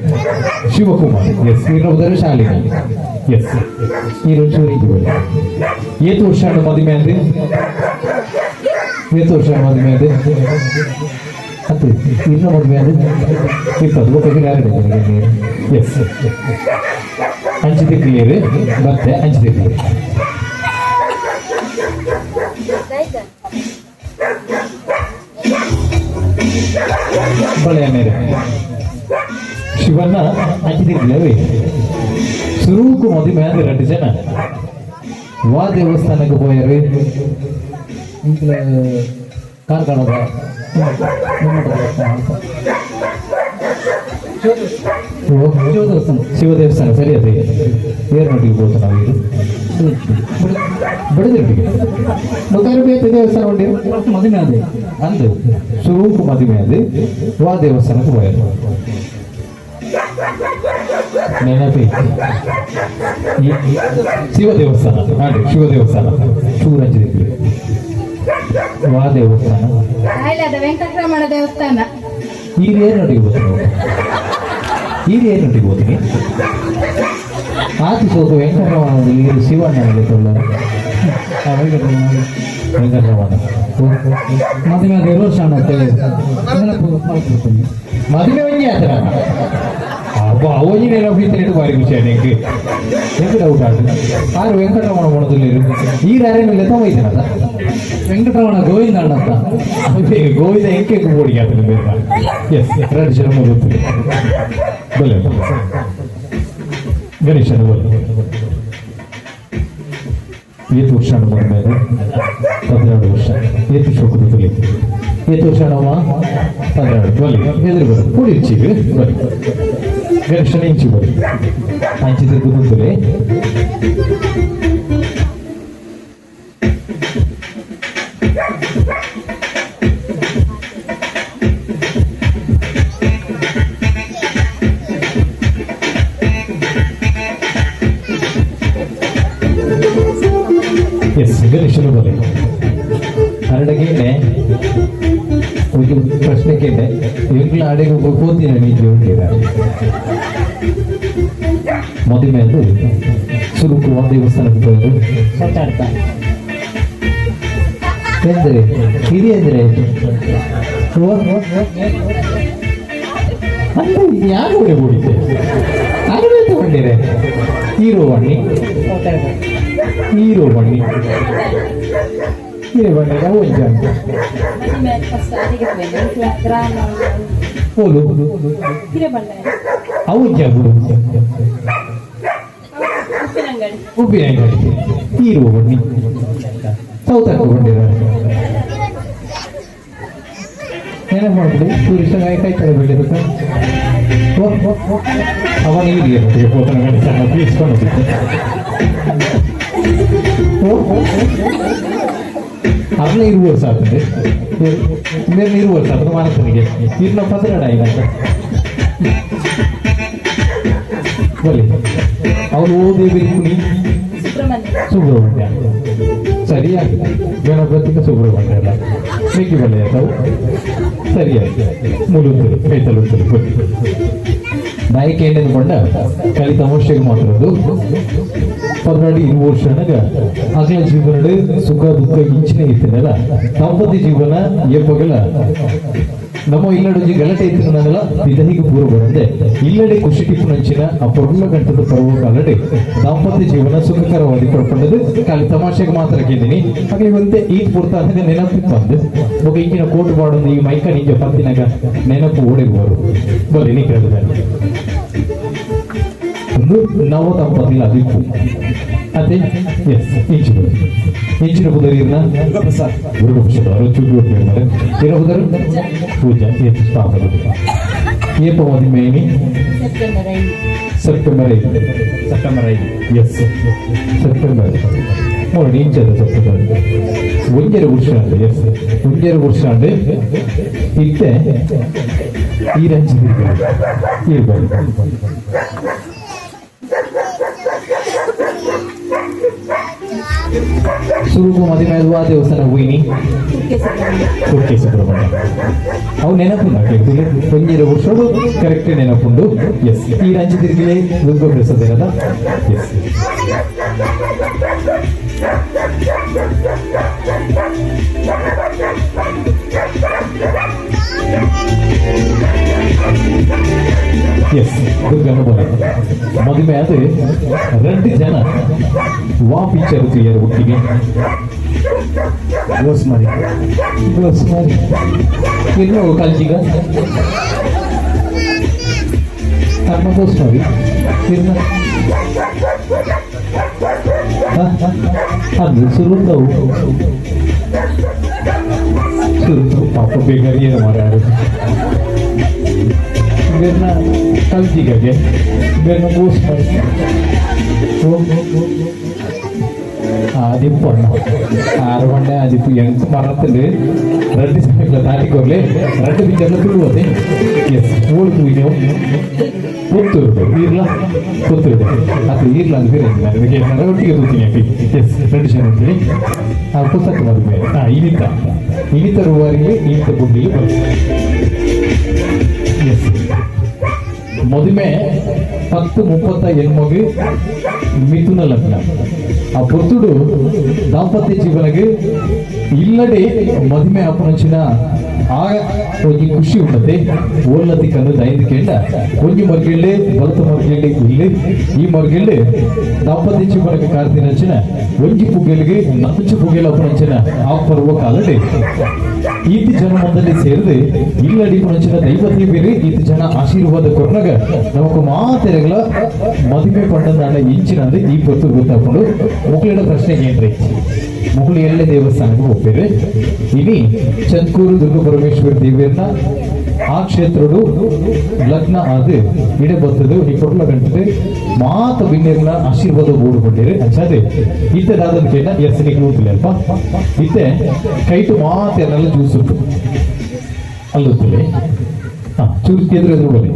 ಶಿವಕುಮಾರ್ ಎಸ್ ಈರ್ನ ಪುದರ್ ಶಾಲಿನಿ ಎಸ್ ಈರು ಚೂರಿ ಏತು ವರ್ಷ ಮದುವೆ ಅಂದೆ ಏತು ವರ್ಷ ಮದುವೆ ಅಂದೆ ಅತ್ತೆ ಇನ್ನ ಮದುವೆ ಅಂದೆ ಇಪ್ಪತ್ತು ಒಬ್ಬ ಯಾರು ಎಸ್ ಅಂಚಿದೆ ಕ್ಲಿಯರ್ ಮತ್ತೆ ಅಂಚಿದೆ ಕ್ಲಿಯರ್ ಬಳೆಯ ಮೇರೆ ಶಿವಣ್ಣ ಅಂಚಿದಿರ್ಲಿಲ್ಲವೇ ಸುರೂಕು ಮದುವೆ ಅಂದ್ರೆ ಎರಡು ಜನ ವಾ ದೇವಸ್ಥಾನಕ್ಕೆ ಪೋಯರು ಕಾರ್ಕಳದ ಶಿವ ದೇವಸ್ಥಾನ ಶಿವ ದೇವಸ್ಥಾನ ಸರಿ ಅದೇ ಏರ್ ನೋಟಿಗೆ ಬೋತ ನಾವು ಇದು ಬಡದಿಟ್ಟಿಗೆ ಮುಖಾರು ಬೇತೆ ದೇವಸ್ಥಾನ ಉಂಟು ಮದುವೆ ಅದೇ ಅಂದು ಸುರೂಕು ಮದುವೆ ಅದು ವಾ ದೇವಸ್ಥಾನಕ್ಕೆ ಪೋಯರು ನೆನಪಿ ಶಿವ ದೇವಸ್ಥಾನ ಹಾಡಿ ಶಿವ ದೇವಸ್ಥಾನ ಚೂರಂಜಿದಿಕ್ಕೆ ವಾ ದೇವಸ್ಥಾನ ಆಯ್ಲಾದ ವೆಂಕಟರಮಣ ದೇವಸ್ಥಾನ ಈಗ ಏನು ನೋಟಿಗೆ ಬೋತೀನಿ ಈಗ ಏನು ನೋಟಿಗೆ ಬೋತೀನಿ ಆತಿ ಸೋತು ವೆಂಕಟರಮಣ ಈಗ ಶಿವಣ್ಣ ತೊಳ್ಳ ವೆಂಕಟರಮಣ ಮದುವೆ ಆದ ಎರಡು ವರ್ಷ ಆಗುತ್ತೆ ನೆನಪು ಮಾಡ್ಕೊಡ್ತೀನಿ ಮದುವೆ ಒಂಜಿ ಆತರ ಅಬ್ಬ ಅವನಿ ನೆನಪು ಇತ್ತು ಬಾರಿ ಖುಷಿ ಎಂಕ್ ಎಂಕ್ ಡೌಟ್ ಆಡು ಆರು ವೆಂಕಟರಮಣ ಹೋಣದಲ್ಲಿ ಈ ರಾರೇನು ಲೆಕ್ಕ ಹೋಯ್ತಾನಲ್ಲ ವೆಂಕಟರಮಣ ಗೋವಿಂದ ಅಣ್ಣ ಅಂತ ಅದೇ ಗೋವಿಂದ ಎಂಕೆ ಬೋಡಿಗೆ ಆತನ ಬೇಡ ಎಸ್ ಎರಡು ಜನ ಗೊತ್ತಿಲ್ಲ ಬಲೆ ಗಣೇಶನ ಬಲೆ ಏತು ವರ್ಷ ಮೇಲೆ 12 ವರ್ಷ ಏತು ಶೋಕದ ತುಲಿ ಏತು ವರ್ಷ ನಮ್ಮ 12 ಬಲಿ ಎದುರು ಬರು ಕೂಡಿ ಇಚ್ಚಿಗೆ ಬಲಿ ಗಣೇಶನ ಇಂಚಿ ಬಲಿ ಅಂಚಿದ್ರೆ ಕುದುತ್ತಲೆ ಎಸ್ ಗಣೇಶನ ಬಲಿ ಹರಡಗೇನೆ ಒಂದು ಪ್ರಶ್ನೆ ಕೇಳಿದೆ ಎಂಗ್ಲ ಅಡೆಗೆ ಕೋತಿನ ನೀತಿ ಉಂಟಿದ ಮದುವೆ ಅದು ಸುರುಕು ದೇವಸ್ಥಾನಕ್ಕೆ ಹೋದರು ಸತ್ತಾಡ್ತ ಎಂದರೆ ಇದು ಎಂದರೆ ಅಂದ್ರೆ ಯಾರು ಒಡೆ ಕೂಡಿದ್ದೆ ಅರವೇ ತಗೊಂಡಿರೆ ಹೀರೋ ಬಣ್ಣಿ ಹೀರೋ ಬಣ್ಣಿ ಹೀರೋ ಬಣ್ಣಿ ಅವು ಒಂಜಿ ಗ್ರಾಮ ಓಲು ಹಿರೇಬಂಡ ಅವು ಜಾಗು ಉಪ್ಪಿನಂಗಡಿ ಉಪ್ಪಿನ ಅಂಗಡಿ ಹೀರೋ ಬಣ್ಣಿ ಸೌತ್ ಹಾಕೊಂಡಿರ ನೆನಪು ಮಾಡ್ಬಿಡಿ ಟೂರಿಸ್ಟ್ ಕಾಯ್ತಾರೆ ಬಿಟ್ಟಿರುತ್ತೆ ಅವನ ಇಲ್ಲಿ ಪೋತನ ಗಣೇಶನ ಬೀಸ್ಕೊಂಡು ಅದನ್ನ ಇರುವ ವರ್ಷ ಆಗ್ತದೆ ಬೇರೆ ಇರುವ ವರ್ಷ ಆಗ್ತದೆ ಮಾನಸನಿಗೆ ಇರ್ನ ಪದರಡ ಇಲ್ಲ ಬಲಿ ಅವನು ಓದಿ ಕುಣಿ ಸುಬ್ರಹ್ಮಣ್ಯ ಸುಬ್ರಹ್ಮಣ್ಯ ಸರಿಯಾಗಿ ಗಣಪತಿಗೆ ಸುಬ್ರಹ್ಮಣ್ಯ ಅಲ್ಲ ಮಿಕ್ಕಿ ಬಲ್ಲೆ ತಾವು ಸರಿಯಾಗಿ ಮುಲುತ್ತರು ಕೈತಲುತ್ತರು ನಾಯಿ ಕೇಂದ್ರ ಕಲಿ ತಮಾಷೆಗೆ ಮಾತ್ರದ್ದು 12 20 ವರ್ಷನಾಗ ಅಗಲ ಜೀವನಡು ಸುಖ ದುಃಖ ಇಂಚಿನ ಇತ್ತಿನಲ್ಲ ದಾಂಪತ್ಯ ಜೀವನ ಏಪಗಲ ನಮ್ಮ ಇಲ್ಲಡೊಂಜಿ ಗಲಾಟೆ ಇತ್ತಿನಲ್ಲ ವಿಧಹಿಗೆ ಪೂರ್ವ ಬರಂದೆ ಇಲ್ಲಡೆ ಖುಷಿ ಟಿಪ್ಪುನಂಚಿನ ಆ ಪೊರ್ಲ ಗಂಟದ ಪರ್ವ ಕಾಲಡೆ ದಾಂಪತ್ಯ ಜೀವನ ಸುಖಕರವಾಗಿ ಪಡ್ಕೊಂಡದ್ದು ಖಾಲಿ ತಮಾಷೆಗೆ ಮಾತ್ರ ಕೇಳಿನಿ ಹಾಗೆ ಒಂದೇ ಈಟ್ ಪುರ್ತ ಅಂತ ನೆನಪಿತ್ತು ಅಂದು ಒಬ್ಬ ಇಂಚಿನ ಕೋಟು ಬಾಡೊಂದು ಈ ಮೈಕ ನಿಂಜ ಪತ್ತಿನಾಗ ನೆನಪು ಓಡೆಗುವರು ಬಲ್ಲಿ ನೀ ಕೇಳಿದ್ದಾರೆ ಒಂದು ನವ ದಂಪತಿಗಳ ಅದಿಪ್ಪು ಅದೇ ಎಸ್ ಇಂಚು ಇಂಚಿನ ಪುದರಿನ ಪ್ರಸಾದ್ ಗುರುಪ್ರಸಾದ್ ಅವರು ಚುಟ್ಟು ಮಾಡ್ತಾರೆ ಇರೋ ಪುದರು ಪೂಜಾ ಎಸ್ ಪಾಪ ಏಪ ಮದುವೆ September 5 September 5 September 5 S September ಮೂರು ಇಂಚದ ಸೆಪ್ಟೆಂಬರ್ ಒಂಜರ ವರ್ಷ ಎಸ್ ಒಂಜರ ವರ್ಷ ಇತ್ತೆ ಈ ರಂಜಿತ ಇರ್ಬಾರ್ದು ಸುರುಕು ಮದಿಮೆ ವಾ ದೇವಸ್ಥಾನ ಹೋಯಿನಿ ಕುಕ್ಕೆ ಸುಬ್ರಹ್ಮಣ್ಯ ಅವು ನೆನಪುಂಡು ಒಂಜೆರ ವರ್ಷಡು ಕರೆಕ್ಟ್ ನೆನಪುಂಡು. ಎಸ್, ಈ ರಂಜಿ ತಿರುಗಿಲೆ ದುರ್ಗ ಪ್ರಸಾದ ಇರದ. ಎಸ್, ಎಸ್, ದುರ್ಗನ ಬರ ಮದುವೆ ಅದು రెండు ಜನ ವಾ ಪಿಕ್ಚರ್ ತುಯ್ಯರು ಒಟ್ಟಿಗೆ ಗೋಸ್ಮಾರಿ ಗೋಸ್ಮಾರಿ ಎಲ್ಲೋ ಕಲ್ಜಿಗ ಕರ್ಮ ಗೋಸ್ಮಾರಿ ಇರ್ನ ಅದು ಸುರುತ್ತವು ಸುರುತ್ತು ಪಾಪ ಬೇಗರಿಯರು ಮಾರಾರು ಬೇರ್ನ ಕಲ್ಜಿಗಗೆ ಬೇರ್ನ ಗೋಸ್ಮಾರಿ ಆದಿಪ್ಪು ಅಣ್ಣ ಆರು ಬಂಡೆ ಆದಿಪ್ಪು ಎಂಟು ಮರത്തിൽ ரெண்டு சமயத்தில் தாட்டிக்கோர்லே ரெண்டு பிக்சர்ல துள்ளுவது. எஸ், ஓடு தூக்கினோம் ಪುತ್ತೂರು ಈರ್ಲ ಪುತ್ತೂರು ಅದು ಈರ್ಲ ಅಂತ ಬೇರೆ ಅದಕ್ಕೆ ಒಟ್ಟಿಗೆ ತೂತೀನಿ ಅಪ್ಪಿ. ಎಸ್, ரெண்டு ಜನ ಅಂತೀನಿ. ಆ ಪುಸ್ತಕ ಮದುವೆ ಹಾಂ ಇನಿತ ಇನಿತ ರೂವಾರಿಗೆ ಇನಿತ ಬುಡ್ಡಿಗೆ ಬರ್ತದೆ. ಎಸ್, ಮದುವೆ 10:30 ಎಣ್ಮಗು ಮಿಥುನ ಲಗ್ನ. ಆ ಪೊರ್ತುಡು ದಾಂಪತ್ಯ ಜೀವನಗೆ ಇಲ್ಲಡೆ ಮದುವೆ ಅಪನಂಚಿನ ಆ ಒಂಜಿ ಖುಷಿ ಉಂಟತೆ ಓಲ್ಲತಿ ಕಣ್ಣು ದೈದು ಕೇಂಡ ಒಂಜಿ ಮರ್ಗಿಳ್ಳೆ ಬಲತ ಮರ್ಗಿಳ್ಳೆ ಇಲ್ಲಿ ಈ ಮರ್ಗಿಳ್ಳೆ ದಾಂಪತ್ಯ ಜೀವನಕ್ಕೆ ಕಾರ್ತಿನಂಚಿನ ಒಂಜಿ ಪುಗೆಲಿಗೆ ನಂಚು ಪುಗೆಲ ಅಪನಂಚಿನ ಆ ಪರ್ವ ಕಾಲಡೆ ಈತಿ ಜನ ಮಂದಲ್ಲಿ ಸೇರಿದೆ ಇಲ್ಲಡಿ ಪುನಂಚಿನ ದೈವತಿ ಬೇರೆ ಈತಿ ಜನ ಆಶೀರ್ವಾದ ಕೊರ್ನಗ ನಮಕ್ ಮಾತೆರೆಗಳ ಮದುವೆ ಪಂಡಂದಾಂಡ ಇಂಚಿನಂದು ಈ ಪೊತ್ತು ಗೊತ್ತಾಕೊಂಡು ಮುಕ್ಳಿಡ ಪ್ರಶ್ನೆ ಏನ್ರಿ ಮುಗುಳು ಎಲ್ಲೇ ದೇವಸ್ಥಾನಕ್ಕೆ ಹೋಗ್ತೇವೆ. ಇನಿ ಚಂದ್ಕೂರು ದುರ್ಗ ಪರಮೇಶ್ವರಿ ದೇವಿಯನ್ನ ಆ ಕ್ಷೇತ್ರಡು ಲಗ್ನ ಆದ ಇಡೆ ಬರ್ತದೆ ಈ ಕೊಡ್ಲ ಗಂಟೆ ಮಾತ ಬಿನ್ನೆರ್ನ ಆಶೀರ್ವಾದ ಓಡಿಕೊಂಡಿರಿ ಅಂಚಾದೆ ಇತ್ತೆ ದಾದನ ಕೇಳ ಎಸ್ ನಿಗ್ಲು ಅಲ್ಪ ಇತ್ತೆ ಕೈಟು ಮಾತೆಲ್ಲ ಜ್ಯೂಸ್ ಉಂಟು ಅಲ್ಲುತ್ತಲೇ ಹಾ ಚೂರು ಎದುರು ಎದುರು ಬನ್ನಿ.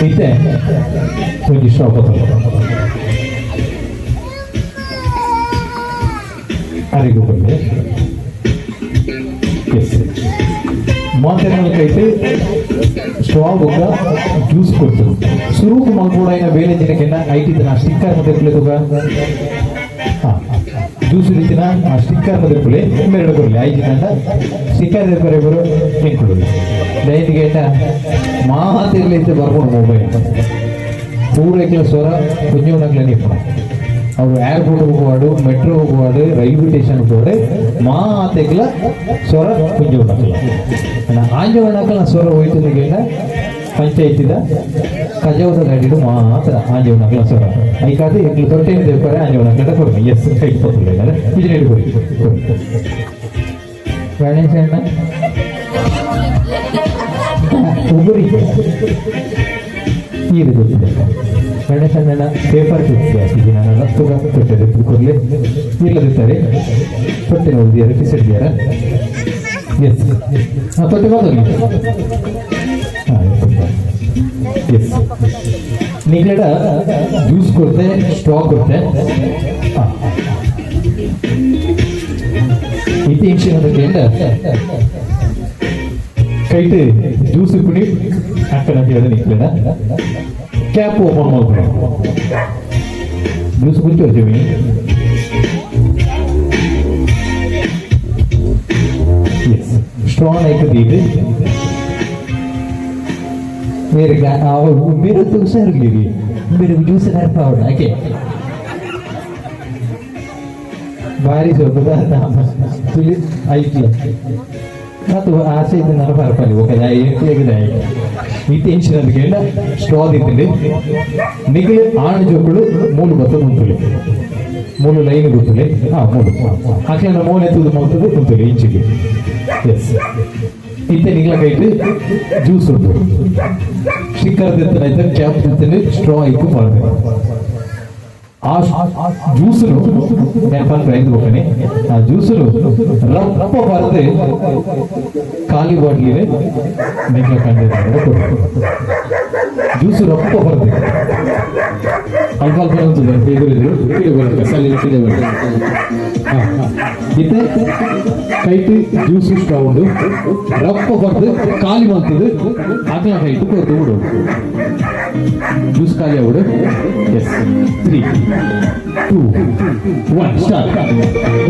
ಇತ್ತೆ ಒಂಜಿ ಶಾಪ್ ಅರಿಗು ಬಂದೆ. ಎಸ್, ಮಾತೆನಕೈತೆ ಸ್ಟ್ರಾ ಬೊಕ್ಕ ಜ್ಯೂಸ್ ಕೊಡ್ತು ಸುರೂಪು ಮಲ್ಪೋಡಾಯಿನ ಬೇಲೆ ಜನಕ್ಕೆನ್ನ IT ದಿನ ಸ್ಟಿಕ್ಕರ್ ಮತ್ತೆ ತುಗ ಜ್ಯೂಸ್ ರೀತಿನ ಆ ಸ್ಟಿಕ್ಕರ್ ಮತ್ತೆ ಪುಲೆ ಮೆರಡು ಕೊಡಲಿ ಐದು ಜನ ಸ್ಟಿಕ್ಕರ್ ಬರೋ ಬರೋ ಹೆಂಗ್ ದಯವಿಗೆ ಮಾತಿರ್ಲೈತೆ ಬರ್ಕೊಂಡು ಮೊಬೈಲ್ ಪೂರೈಕೆಲ ಸ್ವರ ಕುಂಜವನಗ್ಲೆ ನಿಪ್ಪಣ ಅವರು ಏರ್ಪೋರ್ಟ್ ಹೋಗುವಾಡು ಮೆಟ್ರೋ ಹೋಗುವಾಡು ರೈಲ್ವೆ ಸ್ಟೇಷನ್ ಹೋಗುವಾಡು ಮಾತೆಗ್ಲ ಸ್ವರ ಕುಂಜವನಕ್ಲ ಆಂಜವನಕ್ಲ ಸ್ವರ ಹೋಯ್ತು ಪಂಚಾಯತಿದ ಕಜವದ ಗಾಡಿಡು ಮಾತ್ರ ಆಂಜವನಕ್ಲ ಸ್ವರ ಐಕಾದ ಎಂಗ್ಲು ತೊಟ್ಟೆ ದೇವರೆ ಆಂಜವನಕ್ಲ ಕೊಡ್ರಿ. ಎಸ್, ಕೈ ಪತ್ತುಲ್ಲ ಬಿಜಿನೇಡು ಕೊಡಿ ಗಣೇಶ ಅಣ್ಣ ಉಗುರಿ ನೀರು ಗೊತ್ತಿದೆ ಗಣೇಶಣ್ಣನ ಪೇಪರ್ ಕೊಡ್ತೀಯ ನಾನು ತುಗ ತೊಟ್ಟೆ ಕೊಡ್ಲಿ ಇಲ್ಲದಿರ್ತಾರೆ ತೊಟ್ಟೆ ನೋಡಿದ್ಯಾರ ಪಿಸಿಡಿಯಾರ. ಎಸ್, ಹಾಂ ತೊಟ್ಟೆ ಬಂದೋಗಿ. ಹಾಂ ಎಸ್, ನಿಗಡ ಜ್ಯೂಸ್ ಕೊಡ್ತೆ ಸ್ಟ್ರಾ ಕೊಡ್ತೆ. ಹಾಂ ಇತ್ತೀಚಿನ ಕೈಟ್ ಜ್ಯೂಸ್ ಕುಣಿ ಅಕ್ಕನ ಹೇಳಿದ ನಿಕ್ಲೆಡ ಕ್ಯಾಪ್ ಓಪನ್ ಮಾಡ್ಕೊಂಡು ಜ್ಯೂಸ್ ಕುಂಚಿ ಎಸ್ ಸ್ಟ್ರಾಂಗ್ ಆಯ್ತದೆ ಇದು ಬೇರೆ ಬೇರೆ ಹುಷಾರಿರ್ಲಿ ಬೇರೆ ಜ್ಯೂಸ್ ಕರ್ಪಾವಣ ಆಕೆ ಭಾರಿ ಸ್ವಲ್ಪ ತುಳಿ ಐಕ್ಲ ಮತ್ತು ಆಸೆ ಇದ್ದ ನಾನು ಪರಪಲ್ಲಿ ಓಕೆ ಎಂಟ್ಲೇಗಿದೆ ಈ ಟೆನ್ಷನ್ ಅಂತ ಕೇಳ ಸ್ಟ್ರಾ ದಿತ್ತಿಂಡಿ ನಿಗಲು ಆಣ್ ಜೋಕುಳು ಮೂಲು ಬತ್ತ ಮುಂತುಲಿ ಮೂಲು ಲೈನ್ ಗೊತ್ತುಲಿ ಹಾ ಮೂಲು ಆಕೆನ ಮೋನೆ ಎತ್ತುದು ಮಲ್ತದು ಕುಂತುಲಿ ಇಂಚಿಗೆ. ಎಸ್, ಇತ್ತೆ ನಿಗ್ಲ ಕೈಟ್ ಜ್ಯೂಸ್ ಉಂಟು ಸ್ಟಿಕ್ಕರ್ ದಿತ್ತನ ಕ್ಯಾಪ್ ದಿತ್ತನೆ ಸ್ಟ್ರಾ ಇಕ್ಕು ಮಾಡಿದೆ ಆ ಜ್ಯೂಸುನು ನೆನಪನ್ನು ಐದು ಹೋಗ್ತಾನೆ ಆ ಜ್ಯೂಸುನು ರಪ್ಪ ಬಾರದೆ ಖಾಲಿ ಬಾಟ್ಲಿಗೆ ನಿಗ್ಲ ಕಂಡು ಕೊಡು. Juice ರಪ್ಪ ಬರ್ತದೆ ಅಲ್ಪ ಅಲ್ಪ ಬರ್ತದೆ ಎದುರಿದ್ರು ಕಿಡಿ ಬರುತ್ತೆ ಸಲ್ಲಿನ ಕಿಡಿ ಬರುತ್ತೆ. ಹಾಂ ಇತ್ತೆ ಕೈಟ್ ಜ್ಯೂಸು ಸ್ಟ್ರಾ ಉಂಡು ರಪ್ಪ ಬರ್ದು ಖಾಲಿ ಮಾಡ್ತದೆ ಆಕಲ ಕೈಟು ಕೊರ್ದು ಬಿಡು ಜ್ಯೂಸ್ ಖಾಲಿ ಆಗ್ಬಿಡು. S 3 2 1 start.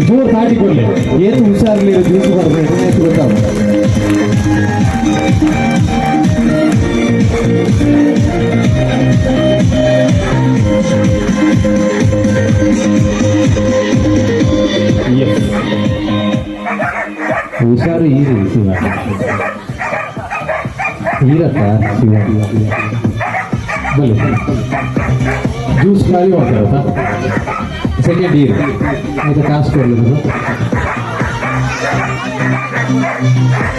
ಜೋರು ತಾಟಿ ಕೊಡ್ಲಿ ಏನು ಹುಷಾರಿಲ್ಲ ಜ್ಯೂಸ್ ಬರಬೇಕು ಗೊತ್ತಾಗ. ಹುಷಾರು ಈರಿ ಶಿವ ಈರತ್ತ ಶಿವ ಬಲ್ಲಿ ಜ್ಯೂಸ್ ಖಾಲಿ ಮಾಡ್ತಾರತ್ತ ಸೆಕೆಂಡ್ ಇಯರ್ ಆಯ್ತಾ ಕಾಸು ಕೊಡ್ಲಿಲ್ಲ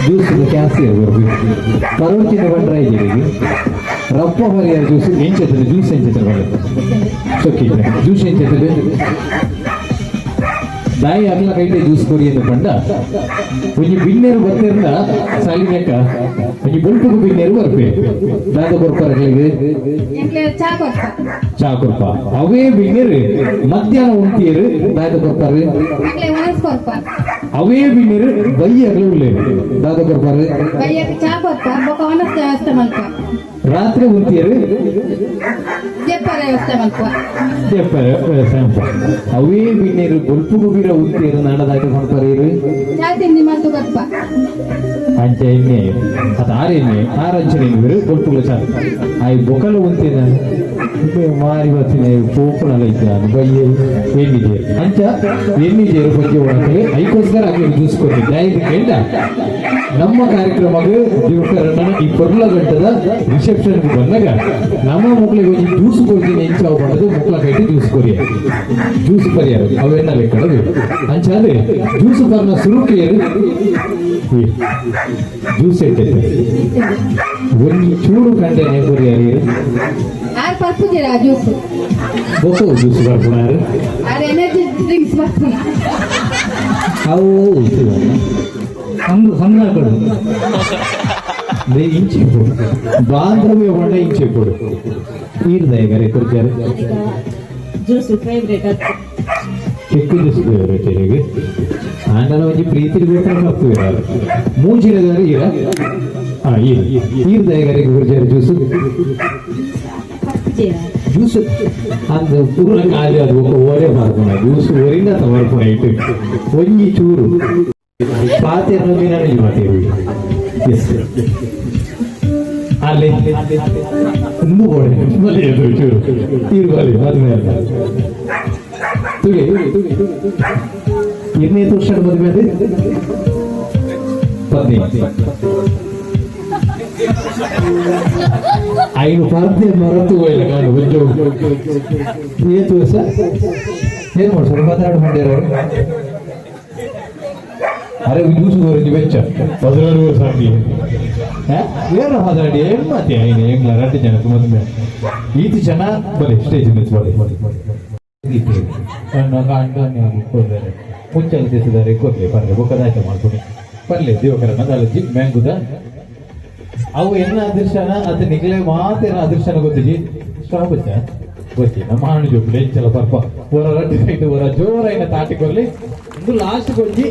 ಜ್ಯೂಸ್ ಕ್ಯಾಸಿ ಬರಬೇಕು ಪರೋಟಿನ ಬಂಡ್ರ ಇದ್ದೀರಿ ರಪ್ಪ ಬರಿಯ ಜ್ಯೂಸ್ ಎಂಚೆತ್ತದೆ ಜ್ಯೂಸ್ ಎಂಚೆತ್ತದೆ ಬರುತ್ತೆ ಸೊಕ್ಕಿ ಜ್ಯೂಸ್ ಎಂಚೆತ್ತದೆ ದಾಯಿ ಅಗ್ಲ ಕೈಟೆ ಜ್ಯೂಸ್ ಕೊರಿ ಎಂದು ಪಂಡ ಒಂಜಿ ಬಿನ್ನೇರು ಬತ್ತಿರ್ನ ಸಾಲಿನಕ್ಕ ಒಂಜಿ ಬೊಲ್ಟುಗು ಬಿನ್ನೇರು ಬರ್ಪೆ ದಾದ ಕೊರ್ಪರಗಳಿಗೆ ಚಾ ಕೊರ್ಪ ಅವೇ ಬಿನ್ನೇರು ಮಧ್ಯಾಹ್ನ ಉಂಟಿಯರು ದಾದ ಕೊರ್ಪಾರು ಅವೇ ಬಿನ್ನೇರು ಬಯ್ಯ ಅಗಲ ಉಳ್ಳೇರು ದಾದ ಕೊರ್ಪಾರು ರಾತ್ರಿ ಉಂಟಿಯರು ಅವೇ ಬಿನ್ನೇರು ಬೊಲ್ಪುಗು ಬೀರ ಉಂಟಿಯರು ನಾಡದಾಕ ಕೊಡ್ಪಾರು ಅಂಚೆ ಎಣ್ಣೆ ಅದು ಆರು ಎಣ್ಣೆ ಆರು ಅಂಚನೆ ಎಣ್ಣೆ ಬೊಲ್ಪುಗಳ ಚಾರು ಆಯ್ ಬೊಕಲ ಉಂತೇನ ಮಾರಿ ಬರ್ತೀನಿ ಪೋಪುನಲ್ಲ ಇದ್ದಾನು ಬಯ್ಯ ಎಣ್ಣಿದೆ ಅಂಚ ಎಣ್ಣಿಜೇರು ಬಗ್ಗೆ ಒಳಗೆ ಐಕೋಸ್ಕರ ಆಗಿ ಜ್ಯೂಸ್ ಕೊಡ್ತೀನಿ ದಯವಿಟ್ಟು ಕೇಳ ನಮ್ಮ ಕಾರ್ಯಕ್ರಮಕ್ಕೆ ದಿವಕರನ್ನ ಈ ಪೊರ್ಲ ಗಂಟದ ರಿಸೆಪ್ಷನ್ ಬಂದಾಗ ನಮ್ಮ ಮಕ್ಕಳಿಗೆ ಒಂಜಿ ಜ್ಯೂಸ್ ಕೊಡ್ತೀನಿ ಎಂಚಾವ್ ಮಾಡೋದು ಮಕ್ಕಳ ಕೈಟಿ ಜ್ಯೂಸ್ ಕೊರಿಯ ಜ್ಯೂಸ್ ಪರಿಯಾರ ಅವೆಲ್ಲ ಲೆಕ್ಕದು ಅಂಚಾದ್ರೆ ಜ್ಯೂಸ್ ಬರ್ನ ಸುರುಕಿಯರು ಜ್ಯೂಸ್ ಎಟ್ಟೈತೆ ಒಂಜಿ ಚೂರು ಕಂಡೆನೆ ಕೊರಿಯಾರು ಜ್ಯೂಸ್ ಬೊಕ್ಕ ಜ್ಯೂಸ್ ಬರ್ಪುನಾರು ಎನರ್ಜಿ ಡ್ರಿಂಕ್ಸ್ ಬರ್ಪುನ ಅವು ಸಂಘ ಸಂಘ ಕೊಡು ಇಂಚೆ ಕೊಡು ಬಾಂಧವ್ಯ ಬಣ್ಣ ಇಂಚೆ ಕೊಡು ಈರ್ದಯಗರೆ ಕೊಡ್ತಾರೆ ಜ್ಯೂಸ್ ಫೇವ್ರೇಟ್ ಅದು ಚಿಕ್ಕ ಜ್ಯೂಸ್ ಫೇವ್ರೇಟ್ ಇರಿಗೆ ಆಂಡಲ ಒಂಜಿ ಪ್ರೀತಿ ಗೊತ್ತರ ಬರ್ತದೆ ಮೂಜಿನದಾರ ಈರ ಹಾ ಈರ್ ಈರ್ದಯಗರಿಗೆ ಗುರ್ಜಾರ ಜ್ಯೂಸ್ ಜ್ಯೂಸ್ ಅಂದ ಪೂರ ಖಾಲಿ ಅದು ఒక ಓಡೆ ಮಾರ್ಪುಣ ಜ್ಯೂಸ್ ಒರಿಂದ ತಮರ್ಪುಣ ಇಟ್ಟು ಒಂಜಿ ಚೂರು ಪಾತೆರ್ನ ಮೀನನ್ನು ಮಾತೇವಿ ಎಸ್ ಅಲ್ಲಿ ಇನ್ನೂ ಓಡೆ ಬಲಿ ಅದು ಚೂರು ತೀರು ಬಲಿ ಮದುವೆ ಅಲ್ಲ ತುಗೆ ಎಣ್ಣೆ ವರ್ಷ ಮದುವೆ ಅದೇ ಪತ್ನಿ ಐದು ಪರ್ದೆ ಮರೆತು ಹೋಯಿಲ್ಲ ಕಾಣು కొంచెం ಏತು ವರ್ಷ ಏನು ಮಾಡ್ತಾರೆ ಮಾತಾಡು ಮಾಡ್ಯಾರ ಅರೆ ಜ್ಯೂಸ್ గురించి వెచ్చ 14 ವರ್ಷ అండి వేరే మాట్లాడి ఏం మాతే ఆయన ఏం రెండు ಜನಕ್ಕೆ ಮದುವೆ ಈತ ಜನ ಬಲೆ ಸ್ಟೇಜ್ ಮೇಲೆ ಬಲೆ ಕೊಡ್ತಾರೆ ಮುಂಚೆ ದೇಶದಾರೆ ಕೊರ್ಲೆ ಪರ್ಲೆ ಬೊಕ್ಕದಾಯ್ತ ಮಾಡ್ಕೊಡಿ ಪರ್ಲೆ ದೇವಕರನ ಅಲಜಿ ಮ್ಯಾಂಗುದ ಅವು ಎನ್ನ ಅದೃಷ್ಟನ ಅದು ನಿಗಲೆ ಮಾತೇನ ಅದೃಷ್ಟನ ಗೊತ್ತಿಜಿ ಸ್ಟಾಪ್ ಗೊತ್ತಿ ನಮ್ಮ ಹಣ್ಣು ಜೋಪುಡು ಎಂಚಲ ಪರ್ಪ ಹೊರ ರಡ್ಡು ಸೈಡ್ ಹೊರ ಜೋರೈನ ತಾಟಿ ಕೊರ್ಲಿ ಒಂದು ಲಾಸ್ಟ್ ಕೊಂಜಿ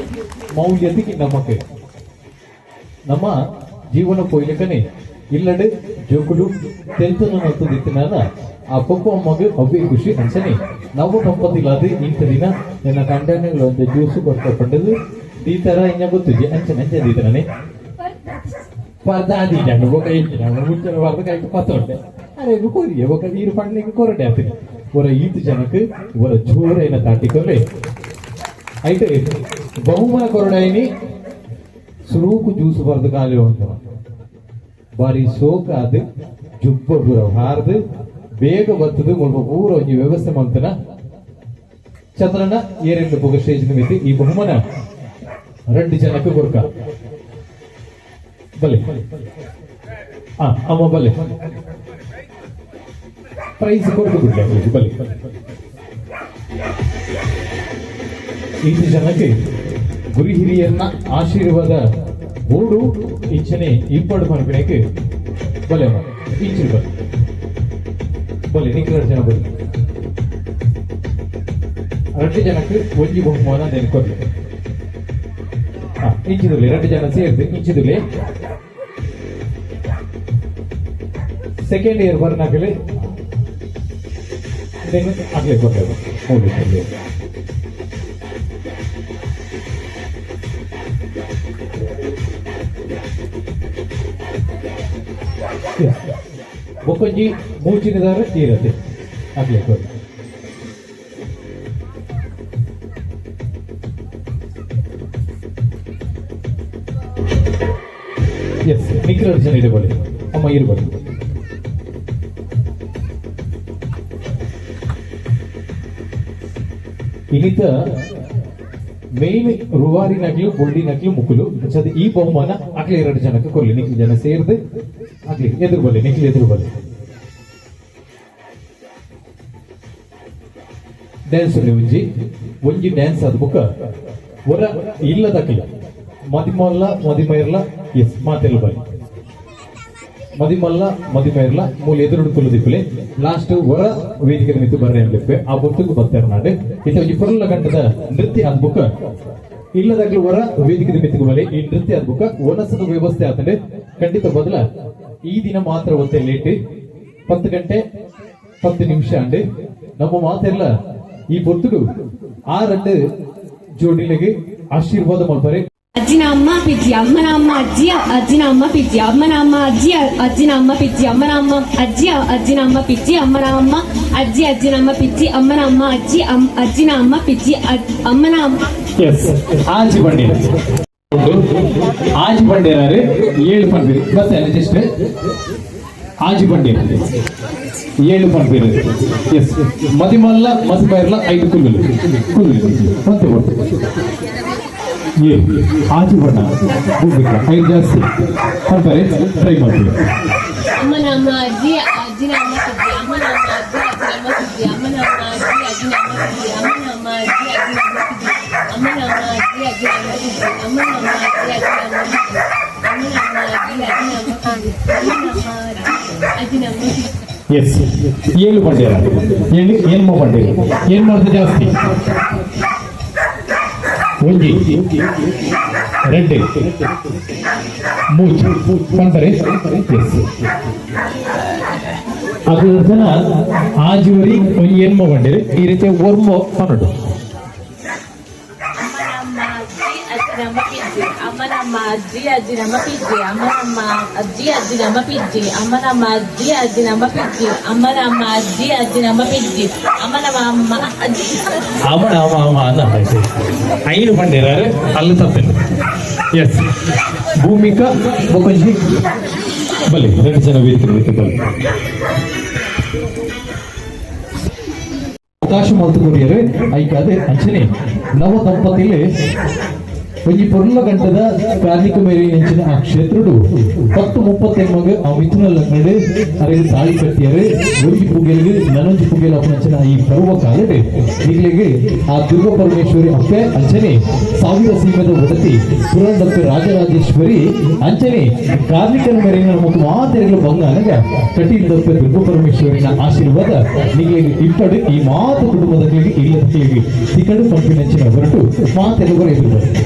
ಮೌಲ್ಯತಿಗೆ ನಮ್ಮಕ್ಕೆ ನಮ್ಮ ಜೀವನ ಪೊಯ್ಲಿಕನೆ ಇಲ್ಲಡೆ ಜೋಕುಲು ತೆಲ್ತನ ದಿತ್ತಿನಾನ ಆ ಪೊಪ್ಪ ಅಮ್ಮಗೆ ಅವ್ವೇ ಖುಷಿ ಅಂಚನೆ ನಾವು ದಂಪತಿಗಳಾದ ಇಂಥ ದಿನ ನನ್ನ ಕಂಡನೆಗಳು ಒಂದು ಜ್ಯೂಸು ಕೊಡ್ತಾ ಪಂಡದು ಈ ತರ ಇನ್ನ ಗೊತ್ತಿಜಿ ಅಂಚನೆ ಅಂಚೆ ದೀತನೇ ಪರ್ದಾದಿ ಜನ ಬೊಕ ಇಂಚಿನ ಮುಂಚೆ ಬರ್ದ ಕೈಗೆ ಪತ್ತೊಂಡೆ ಅರೆ ಕೊರಿಯೆ ಬೊಕ ನೀರು ಪಂಡ್ಲಿಕ್ಕೆ ಕೊರಡೆ ಆತೀನಿ ಹೊರ ಈತ ಜನಕ್ಕೆ ಹೊರ ಜೋರೇನ ತಾಟಿಕೊರ್ರೆ అయితే ಬಹುಮಾನ ಕೊರಡೈನಿ ಸುರೂಕು ಜ್ಯೂಸ್ ಬರ್ದು ಖಾಲಿ ಉಂಟು ಬಾರಿ ಸೋಕಾದ್ ಜುಬ್ಬ ಪೂರ ಹಾರ್ದು ಬೇಗ ಬರ್ತದೆ ಮುಲ್ಪ ಪೂರ ಒಂಜಿ ವ್ಯವಸ್ಥೆ ಮಂತನ ಚಂದ್ರನ ಏರೆಂದು ಪೊಗ ಸ್ಟೇಜ್ ಮಿತಿ ಈ ಬಹುಮಾನ ರೆಡ್ಡಿ ಜನಕ್ಕೆ ಕೊರ್ಕ ಬಲೆ ಹಾ ಅಮ್ಮ ಬಲೆ ಪ್ರೈಸ್ ಕೊರ್ಕು ಬಿಡ್ಲಿ ಬಲೆ ಈ ಜನಕ್ಕೆ ಗುರಿ ಹಿರಿಯನ್ನ ಆಶೀರ್ವಾದ ಬೋಡು ಇಚ್ಛನೆ ಇಪ್ಪಡು ಪನ್ಪಿನಕ್ಕೆ ಬಲೆ ಇಂಚಿನ ಬಲೆ. ಬಲ್ಲಿ ನಿಖಿಲ್ ಜನ ಬಲ್ಲಿ ರಡ್ಡು ಜನಕ್ಕೆ ಒಂಜಿ ಬಹುಮಾನ ನೆನ್ಕೊರ್ಲಿ. ಇಂಚಿದುಲಿ ರಡ್ಡು ಜನ ಸೇರ್ದು ಇಂಚಿದುಲಿ. ಸೆಕೆಂಡ್ ಇಯರ್ ಬರ್ನಾಕಲಿ ಆಗ್ಲಿ ಕೊಟ್ಟೆ ಮೂಲಿ ಕೊಡ್ಲಿ. ಬೊಕ್ಕೊಂಜಿ ಮೂಚಿನದಾರ ತೀರತೆ ಆಗ್ಲಿ ಕೊಡ್ಲಿ. ಎಸ್ ನಿಖಿಲ್ ಜನ ಇರಬಲ್ಲಿ ಅಮ್ಮ ಇರ್ಬಲ್ಲಿ. ಇನ್ನಿತ ಮೇನ್ ರುವಾರಿ ನಕ್ಲು ಬುಳ್ಳಿ ನಕ್ಲು ಮುಕುಲು ಅಂಚಾದ ಈ ಬಹುಮಾನ ಆಗ್ಲಿ ಎರಡು ಜನಕ್ಕೆ ಕೊರ್ಲಿ. ನಿಖಿಲ್ ಜನ ಸೇರ್ದು ಆಗ್ಲಿ ಎದುರು ಬಲ್ಲಿ ನಿಖಿಲ್ ಎದುರು ಬಲ್ಲಿ. ಡ್ಯಾನ್ಸ್ ಒಂಜಿ ಒಂಜಿ ಡ್ಯಾನ್ಸ್ ಆದ ಬುಕ್ಕ ಹೊರ ಇಲ್ಲದಕ್ಕಿಲ್ಲ ಮದಿಮಲ್ಲ ಮದಿಮೈರ್ಲ ಎಸ್ ಮಾತೆಲ್ಲ ಬಲ್ಲಿ ಮದಿಮಲ್ಲ ಮದಿಮೈರ್ಲ ಮೂಲ ಎದುರು ಕುಲ್ಲದಿಪ್ಪಲೆ ಲಾಸ್ಟ್ ಹೊರ ವೇದಿಕೆ ಮಿತ್ತು ಬರ್ರೆ ಅನ್ಲಿಪ್ಪೆ ಆ ಬೊತ್ತುಗು ಬರ್ತಾರೆ ನಾಡು ಇತ್ತ ಒಂಜಿ ಪೊರ್ಲ ಗಂಟದ ನೃತ್ಯ ಆದ ಬುಕ್ಕ ಇಲ್ಲದಾಗ್ಲೂ ಹೊರ ವೇದಿಕೆ ಮಿತ್ತಿಗೆ ಬಲೆ ಈ ನೃತ್ಯ ಆದ ಬುಕ್ಕ ಒನಸದ ವ್ಯವಸ್ಥೆ ಆತಂಡೆ ಖಂಡಿತ ಬದಲ ಈ ದಿನ ಮಾತ್ರ ಒತ್ತೆ ಲೇಟ್ 10 ಗಂಟೆ 10 ನಿಮಿಷ ಅಂಡೆ ನಮ್ಮ ಮಾತೆಲ್ಲ ಈ ಪೊರ್ತುಡು ಆ రెండు ಜೋಡಿಲೆಗೆ ಆಶೀರ್ವಾದ ಮಲ್ಪರೆ. ಅಜ್ಜಿನ ಅಮ್ಮ ಪಿಜ್ಜಿ ಅಮ್ಮನ ಅಮ್ಮ ಅಜ್ಜಿ ಅಜ್ಜಿನ ಅಮ್ಮ ಪಿಜ್ಜಿ ಅಮ್ಮನ ಅಮ್ಮ ಅಜ್ಜಿ ಅಜ್ಜಿನ ಅಮ್ಮ ಪಿಜ್ಜಿ ಅಮ್ಮನ ಅಮ್ಮ ಅಜ್ಜಿ ಅಜ್ಜಿನ ಅಮ್ಮ ಪಿಜ್ಜಿ ಅಮ್ಮನ ಅಮ್ಮ ಅಜ್ಜಿ ಅಜ್ಜಿನ ಅಮ್ಮ ಪಿಜ್ಜಿ ಅಮ್ಮನ ಅಮ್ಮ ಅಜ್ಜಿ ಅಜ್ಜಿನ ಅಮ್ಮ ಪಿಜ್ಜಿ ಅಮ್ಮನ ಅಮ್ಮ. ಎಸ್ ಆಜಿ ಬಂಡೇರ ಆಜಿ ಬಂಡೇರಾರು 7 ಪನ್ಪೇರು ಬಸ್ ಜಸ್ಟ್ ಆಜಿ ಬಂಡೇರು 7 ಪನ್ಪೇರು. ಎಸ್ ಮದಿಮಲ್ಲ ಮದಿಮೈರ್ಲ 5 ಕುಲ್ಲುಲು ಕುಲ್ಲುಲು ಮತ್ತೆ ಏ ಆಜಿ ಬಣ್ಣ ಹೋಗ್ಬೇಕ 5 ಜಾಸ್ತಿ ಪನ್ಪರೆ ಟ್ರೈ ಮಾಡ್ತೀವಿ. ಅಮ್ಮನ ಅಮ್ಮ ಅಜ್ಜಿ ಅಜ್ಜಿನ ಅಮ್ಮ ಪಿಜ್ಜಿ ಅಮ್ಮನ ಅಮ್ಮ ಅಜ್ಜಿ ಅಜ್ಜಿನ ಅಮ್ಮ ಪಿಜ್ಜಿ ಅಮ್ಮನ ಅಮ್ಮ ಅಜ್ಜಿ ಅಜ್ಜಿನ ಅಮ್ಮ ಪಿಜ್ಜಿ ಅಮ್ಮನ ಅಮ್ಮ ಅಜ್ಜಿ ಅಜ್ಜಿನ ಅಮ್ಮ ಪಿಜ್ಜಿ ಅಮ್ಮನ ಅಮ್ಮ ಅಜ್ಜಿ ಅಜ್ಜಿನ ಅಮ್ಮ ಪಿಜ್ಜಿ ಅಮ್ಮನ ಅಮ್ಮ ಅಜ್ಜಿ ಅಜ್ಜಿನ ಅಮ್ಮ ಪಿಜ್ಜಿ ಅಮ್ಮನ ಅಮ್ಮ ಅಜ್ಜಿ ಅಜ್ಜಿನ ಅಮ್ಮ ಪಿಜ್ಜಿ ಅಮ್ಮನ ಅಮ್ಮ ಅಜ್ಜಿ ಅಜ್ಜಿನ ಅಮ್ಮ ಪಿಜ್ಜಿ. ಎಸ್ 7 ಬಂಡೇರ 7 ಏನ್ಮ ಬಂಡೇರು ಏನ್ ಮಾಡ್ದೆ ಜಾಸ್ತಿ ಒಂಜಿ ರೆಡ್ ಮೂಚು ಪನ್ಪರೆ. ಎಸ್ ಅದು ಜನ ಆಜಿವರಿ ಒಂಜಿ ಎನ್ಮ ಬಂಡೇರು ಈ ರೀತಿ ಒರ್ಮ ಪನ್ನಡು. ಅಮ್ಮನ ಅಮ್ಮ ಅಜ್ಜಿ ಅಜ್ಜಿನಮ್ಮ ಪಿಜ್ಜಿ ಅಮ್ಮನ ಅಮ್ಮ ಅಜ್ಜಿ ಅಜ್ಜಿನಮ್ಮ ಪಿಜ್ಜಿ ಅಮ್ಮನ ಅಮ್ಮ ಅಜ್ಜಿ ಅಜ್ಜಿನಮ್ಮ ಪಿಜ್ಜಿ ಅಮ್ಮನ ಅಮ್ಮ ಅಜ್ಜಿ ಅಜ್ಜಿನಮ್ಮ ಪಿಜ್ಜಿ ಅಮ್ಮನ ಅಮ್ಮ ಅಜ್ಜಿ ಅಮ್ಮನ ಅಮ್ಮ ಅಮ್ಮ ಅನ್ನ 5 ಬಂಡೇರಾರು ಅಲ್ಲಿ ತಪ್ಪೇನು. ಎಸ್ ಭೂಮಿಕಾ ಬೊಕೊಂಜಿ ಬಲೆ 2 ಜನ ವೇದಿಕೆ ವೇದಿಕೆ ಬಲೆ ಅವಕಾಶ ಮಲ್ತು ಕೊರಿಯರು ಐಕಾದೆ ಅಂಚನೆ ನವ ದಂಪತಿಲಿ ಒಂಜಿ ಪೊರ್ಲ ಗಂಟದ ಕಾರ್ಣಿಕ ಮೇರೆ ಎಂಚಿನ ಆ ಕ್ಷೇತ್ರಡು 10:30 ಆ ಮಿಥುನ ಲಗ್ನಡು ಅರೆಗೆ ತಾಳಿ ಕಟ್ಟಿಯರು ಒಂಜಿ ಪುಗೆಲ್ಗೆ ನನೊಂಜಿ ಪುಗೆಲ್ ಅಪ್ಪನಂಚಿನ ಈ ಪರ್ವ ಕಾಲಡು ಈಗಲಿಗೆ ಆ ದುರ್ಗ ಪರಮೇಶ್ವರಿ ಅಪ್ಪೆ ಅಂಚನೆ ಸಾವಿರ ಸೀಮೆದ ಒಡತಿ ಪುರಂದಪ್ಪೆ ರಾಜರಾಜೇಶ್ವರಿ ಅಂಚನೆ ಕಾರ್ಣಿಕನ ಮೇರೆನ ನಮಕ್ ಮಾತೆರೆಗಳು ಬಂಗಾನಗ ಕಟೀಲ್ದಪ್ಪೆ ದುರ್ಗ ಪರಮೇಶ್ವರಿನ ಆಶೀರ್ವಾದ ನಿಗಳಿಗೆ ಇಪ್ಪಡು ಈ ಮಾತು ಕುಟುಂಬದ ಇಲ್ಲದಕ್ಕೆ ತಿಕಡು ಪಂಪಿನಂಚಿನ ಹೊರಟು ಮಾತೆಲ್ಲವರ ಎದುರು ಬರುತ್ತೆ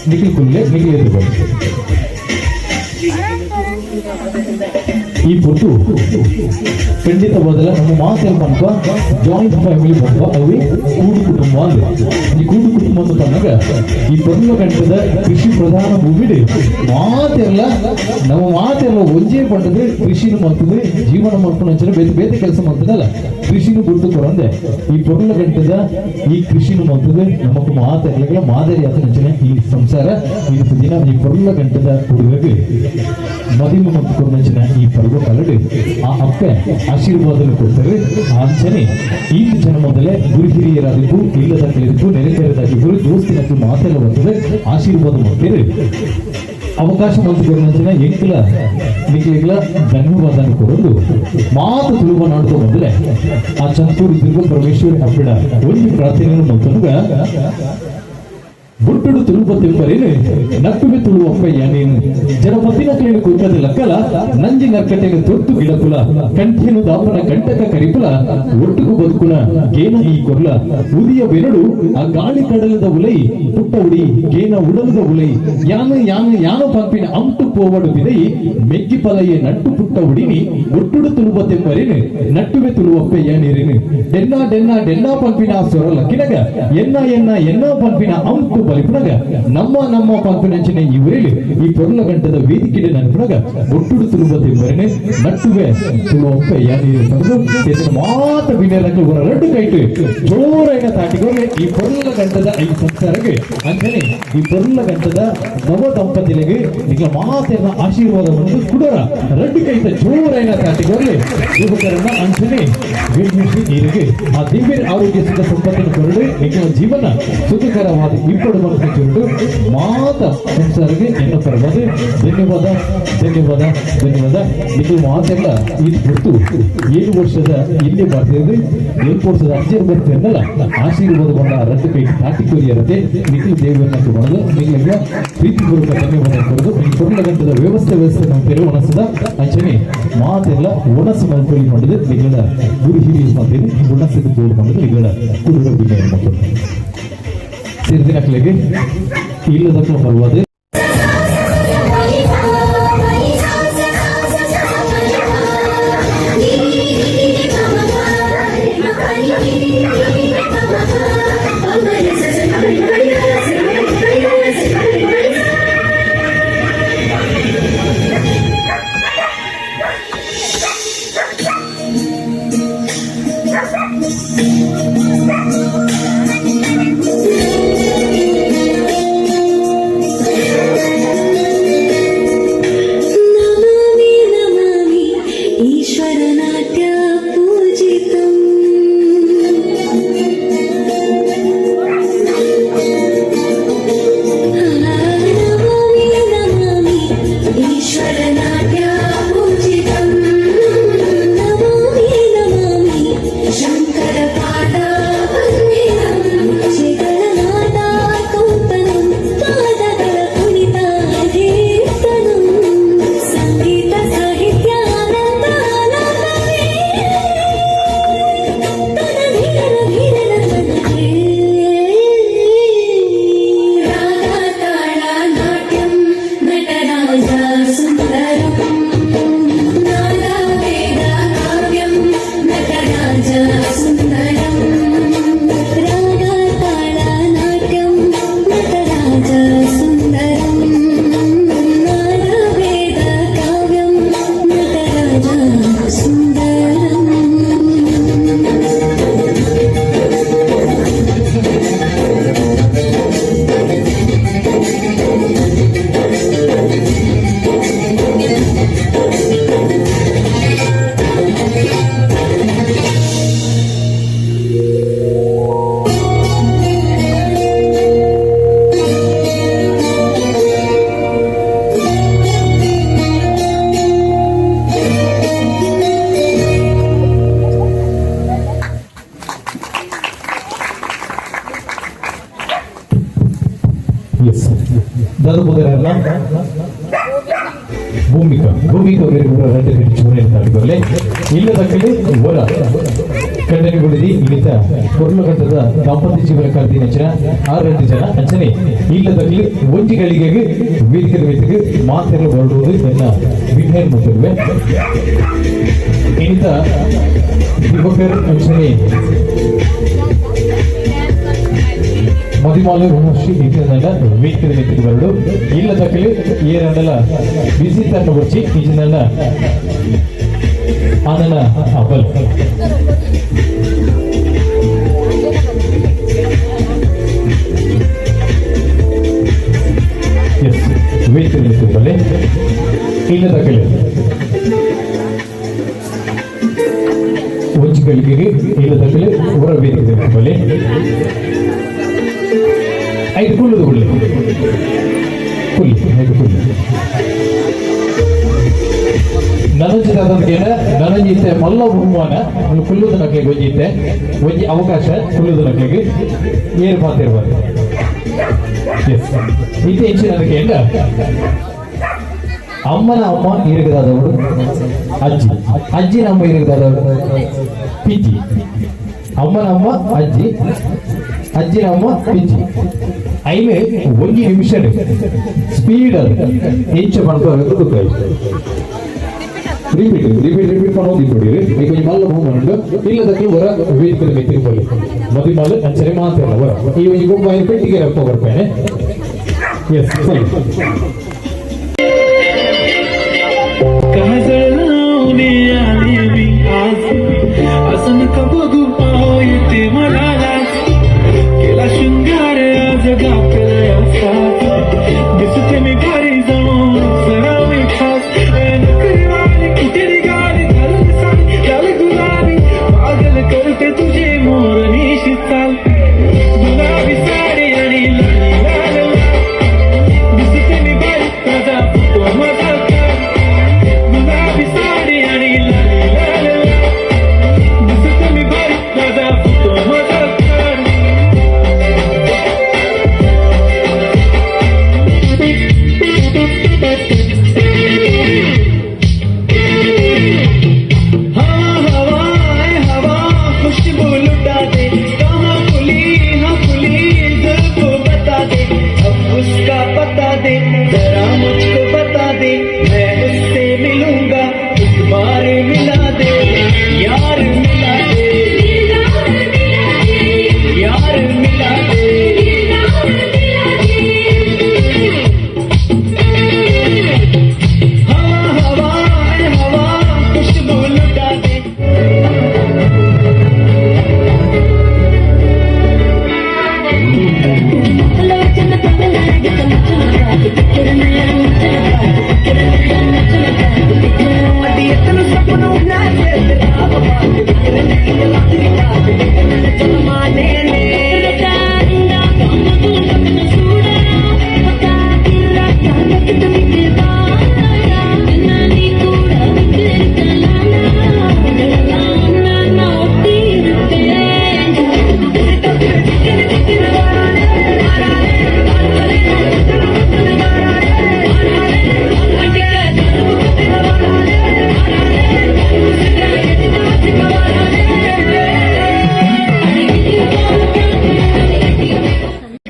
ನಿಖಿಲ್ ಕುಲ್ಲೆ ನಿಖಿಲ್ ಎದುರು ಬರುತ್ತೆ. ಈ ಪೊಟ್ಟು ಖಂಡಿತ ಬದಲ ನಮ್ಮ ಮಾತೆಲ್ಲ ಪನ್ಪ ಜಾಯಿಂಟ್ ಫ್ಯಾಮಿಲಿ ಪನ್ಪ ಅವೇ ಕೂಡು ಕುಟುಂಬ ಅಂದ್. ಈ ಕೂಡು ಕುಟುಂಬ ಅಂತ ತನ್ನಗ ಈ ಪೊರ್ಲ ಗಂಟದ ಕೃಷಿ ಪ್ರಧಾನ ಭೂಮಿಡು ಮಾತೆಲ್ಲ ನಮ್ಮ ಮಾತೆಲ್ಲ ಒಂಜೇ ಪಂಡದು ಕೃಷಿನ ಮಾಡ್ತದೆ ಜೀವನ ಮಾಡ್ಕೊಂಡು ಬೇರೆ ಬೇರೆ ಕೆಲಸ ಮಾಡ್ತದಲ್ಲ ಕೃಷಿನ ಗುರ್ತು ಕೊರಂದೆ ಈ ಪೊರ್ಲ ಗಂಟದ ಈ ಕೃಷಿನ ಮಾಡ್ತದೆ ನಮಕ್ ಮಾತೆಲ್ಲ ಮಾದರಿ ಆತನ ಈ ಸಂಸಾರ ಈ ದಿನ ಈ ಪೊರ್ಲ ಗಂಟದ ಹುಡುಗಗೆ ಮದಿಮ ಮತ್ತು ಕೊರ್ನಂಚಿನ ಈ ಪರ್ವ ಕಲಡು ಆ ಅಪ್ಪೆ ಆಶೀರ್ವಾದನ ಕೊಡ್ತಾರೆ. ಅಂಚನೆ ಈ ಜನ ಮೊದಲೇ ಗುರು ಹಿರಿಯರಾದಿದ್ದು ಇಲ್ಲದ ಕಲಿದ್ದು ನೆರೆಕೆರೆದಾಗಿದ್ದರು ದೋಸ್ತಿನಕ್ಕೆ ಮಾತೆಲ್ಲ ಬರ್ತದೆ ಆಶೀರ್ವಾದ ಮಾಡ್ತೀರಿ. ಅವಕಾಶ ಮತ್ತು ಕೊರ್ನಂಚಿನ ಎಂಕಲ ನಿಕ್ಲೆಗ್ಲ ಧನ್ಯವಾದ ಕೊಡೋದು ಮಾತು ತುಳುವ ನಾಡ್ದು ಮೊದಲೇ ಆ ಚಂತೂರು ದುರ್ಗ ಪರಮೇಶ್ವರಿ ಅಪ್ಪಿಡ ಒಂದು ಪ್ರಾರ್ಥನೆಯನ್ನು ಮಲ್ತನುಗ ಬುಟ್ಟುಡು ತುಳುಪ ತಿಂಬರೇನು ನಟ್ಟುವೆ ತುಳುವಪ್ಪಯ್ಯ ನೀನು ಜನಪತ್ತಿನ ಕೇಳು ಕೂತದ ಲಕ್ಕಲ ನಂಜಿ ನರ್ಕಟೆಗೆ ತೊಟ್ಟು ಗಿಡಕುಲ ಕಂಠೇನು ದಾಪನ ಕಂಟಕ ಕರಿಪುಲ ಒಟ್ಟುಗು ಬದುಕುನ ಗೇನ ಈ ಕೊರ್ಲ ಉದಿಯ ಬೆರಡು ಆ ಗಾಳಿ ಕಡಲದ ಉಲೈ ಪುಟ್ಟ ಉಡಿ ಗೇನ ಉಡಲದ ಉಲೈ ಯಾನು ಯಾನು ಯಾನು ಪಂಪಿನ ಅಂಟು ಪೋವಡು ಬಿದೈ ಮೆಗ್ಗಿ ಪಲಯೆ ನಟ್ಟು ಪುಟ್ಟ ಉಡಿನಿ ಒಟ್ಟುಡು ತುಳುವ ತೆಂಬರೇನು ನಟ್ಟುವೆ ತುಳುವಪ್ಪಯ್ಯ ನೀರೇನು ಡೆನ್ನ ಡೆನ್ನ ಡೆನ್ನ ಪಂಪಿನ ಸೊರ ಲಕ್ಕಿನಗ ಎನ್ನ ಎನ್ನ ಎನ್ನ ಪಂಪಿನ ಅಂಟು ಬಲಿಪುನಗ ನಮ್ಮ ನಮ್ಮ ಪಂಪಿನಂಚಿನ ಈ ಊರಲ್ಲಿ ಈ ಪೊರ್ಲ ಗಂಟದ ವೇದಿಕೆ ನನ್ಪುನಗ ಒಟ್ಟುಡು ತುಳುವ ತೆಂಬರೇನೆ ನಟ್ಟುವೆ ತುಳುವಪ್ಪಯ್ಯ ನೀರು ಪಡೆದು ಇದನ್ನ ಮಾತ ಬಿನೆರಕ್ಕೆ ರಡ್ಡು ಕೈಟು ಜೋರಾಯಿನ ತಾಟಿಗೊಳ್ಳೆ ಈ ಪೊರ್ಲ ಗಂಟದ ಈ ಸಂಸಾರಕ್ಕೆ ಅಂಚನೆ ಈ ಪೊರ್ಲ ಗಂಟದ ನವ ದಂಪತಿಲಿಗೆ ನಿಗಳ ಮಾತೆನ ಆಶೀರ್ವಾದವನ್ನು ಕುಡರ ರಡ್ಡು ಕೈತ ಜೋರಾಯಿನ ತಾಟಿಗೊಳ್ಳೆ ಯುವಕರನ್ನ ಅಂಚನೆ ವಿಘ್ನಿಸಿ ನೀರಿಗೆ ಆ ದಿವ್ಯ ಆರೋಗ್ಯ ಸುಖ ಸಂಪತ್ತನ್ನು ಕೊರಡು ನಿಗಳ ಜೀವನ ಸುಖಕರವಾದ ಇಪ್ಪಡು ಮನಸ್ಸು ಚುರುಡು ಮಾತ ಸಂಸಾರಕ್ಕೆ ಎನ್ನ ಪರವಾದ ಧನ್ಯವಾದ ಧನ್ಯವಾದ ಧನ್ಯವಾದ. ನಿಮಗೆ ಮಾತೆಲ್ಲ ಇದು ಗೊತ್ತು 7 ವರ್ಷದ ಇಲ್ಲಿ ಬರ್ತಿದೆ 7 ವರ್ಷದ ಅಜ್ಜಿಯರು ಬರ್ತಿರಲ್ಲ ಆಶೀರ್ವಾದಗೊಂಡ ರಡ್ಡು ಕೈ ತಾಟಿ ಕೊರಿಯರತೆ ನಿಖಿಲ್ ದೇವರನ್ನ ಕೊಡೋದು ನಿಮಗೆ ಪ್ರೀತಿಪೂರ್ವಕ ಧನ್ಯವಾದ ಕೊಡೋದು. ಈ ಕೊರಲ ಗಂಟದ ವ್ಯವಸ್ಥೆ ವ್ಯವಸ್ಥೆ ನಮ್ಮ ಒಣಸದ ಅಂಚನೆ ಮಾತೆಲ್ಲ ಒಣಸು ಮಲ್ಪೊಲಿ ಮಾಡಿದ ನಿಗಳ ಗುರು ಹಿರಿಯ ಮಾಡ್ತೇನೆ ಒಣಸಿದ ಬೋರ್ಡ್ ಮಾಡಿದ ನಿಗಳ ಕುರುಡ ಬಿನ್ನಯ ಮಕ್ಕಳು ಸೇರಿದಿನಕ್ಲೆಗೆ ಇಲ್ಲದಕ್ಕೂ ಪರ್ವಾದೆ. ಭೂಮಿಕಾ ಭೂಮಿಕಾ ಚೂರಿನ ಇಲ್ಲದಕ್ಕಲ್ಲಿ ವರ ಕಂಡನಿಗುಳಿದಿ ಇಳಿತ ಕೊರ್ಲುಗಟ್ಟದ ದಾಂಪತ್ಯ ಜೀವನ ಕಲ್ತಿನ ಜನ 6 ಜನ ಅಂಚನೆ ಇಲ್ಲದಕ್ಕಲ್ಲಿ ಒಂಜಿ ಗಳಿಗೆಗೆ ವೇದಿಕೆ ವೇದಿಕೆ ಮಾತೆಲ್ಲ ಹೊರಡುವುದು ಎನ್ನ ವಿಘ್ನ ಮುಟ್ಟಿರುವೆ ಇನಿತ ದಿವಕರ್ ಅಂಚನೆ ಮದಿಮಾಲು ಮಹರ್ಷಿ ಇತಿನಲ್ಲ ವೇದಿಕೆ ವೇದಿಕೆ ಬರಡು ಇಲ್ಲದಕ್ಕಲ್ಲಿ ಏರಲ್ಲ ಬಿಸಿ ತನ್ನ ಬಚ್ಚಿ ಇಜಿನಲ್ಲ ಆನನ ಅಬಲ್ ಎಸ್ ವೇದಿಕೆ ವೇದಿಕೆ ಬಲೆ ಇಲ್ಲದಕ್ಕಲ್ಲಿ ಒಂಜಿ ಗಳಿಗೆಗೆ ಇಲ್ಲದಕ್ಕಲ್ಲಿ ಹೊರ ವೇದಿಕೆ ಬಲೆ ಐದು ಕುಳ್ಳುದು ಕುಳ್ಳಿ ಕುಳ್ಳಿ ಐದು ಕುಳ್ಳಿ ನನಂಜಿತ ನನಂಜಿತೆ ಮಲ್ಲ ಬಹುಮಾನ ಕುಲ್ಲುದ ನಕ್ಲೆಗೆ ಒಂಜಿತೆ ಒಂಜಿ ಅವಕಾಶ ಕುಲ್ಲುದ ನಕ್ಲೆಗೆ ಏರು ಪಾತಿರ್ಬಾರ್ದು. ಇತ್ತೆ ಇಂಚಿನ ಅದಕ್ಕೆ ಅಮ್ಮನ ಅಮ್ಮ ಇರುಗದಾದವರು ಅಜ್ಜಿ, ಅಜ್ಜಿನ ಅಮ್ಮ ಇರುಗದಾದವರು ಪಿಜ್ಜಿ. ಅಮ್ಮನ ಅಮ್ಮ ಅಜ್ಜಿ, ಅಜ್ಜಿನ ಅಮ್ಮ ಪಿಜ್ಜಿ. ಐಮೆ ಒಂಜಿ ನಿಮಿಷ ಸ್ಪೀಡ್ ಅದು ಇಂಚ ಪನ್ಪು ಗೊತ್ತಾಯ್ತು. Repeat repeat repeat ಪನ್ನೊಂದು ಇಪ್ಪಡಿ ಈಗ ಒಂಜಿ ಮಲ್ಲ ಬಹುಮಾನ ಇಲ್ಲದಕ್ಕೆ ಹೊರ ವೇದಿಕೆ ಮೆತ್ತಿರ್ಬೋದು ಮದಿಮಾಲು ಅಂಚನೆ ಮಾತಿರಲ್ಲ ಹೊರ ಈ ಒಂಜಿ ಗೊಬ್ಬ ಪೆಟ್ಟಿಗೆ ಬರ್ಪೇನೆ. ಎಸ್ ಸರಿ. काजळ लावून आले मी आज, असं नका बघू पाहो येते मला लाज. केला शृंगार आज घातलाय साज, दिसते मी भारी जणू जरा मी खास. नखरेवाली कुठे निघाली घालून साडी लाल गुलाबी, पागल करते तुझे मोरनिशी चाल. गुलाबी साडी आणि लाल लाल लाल, दिसते मी भारी माझा फोटो माझा काढ. गुलाबी साडी आणि लाल लाल लाल, दिसते मी भारी माझा फोटो माझा काढ. हाँ हवा हवा खुशबू लुटा दे, कहाँ खुली हाँ खुली जुल्फ बता दे, अब उसका पता दे जरा मुझको बता दे, मैं उससे मिलूंगा एक बार मिला दे यार, मिला दे यार, मिला दे. हवा हवा हवा खुशबू लुटा दे.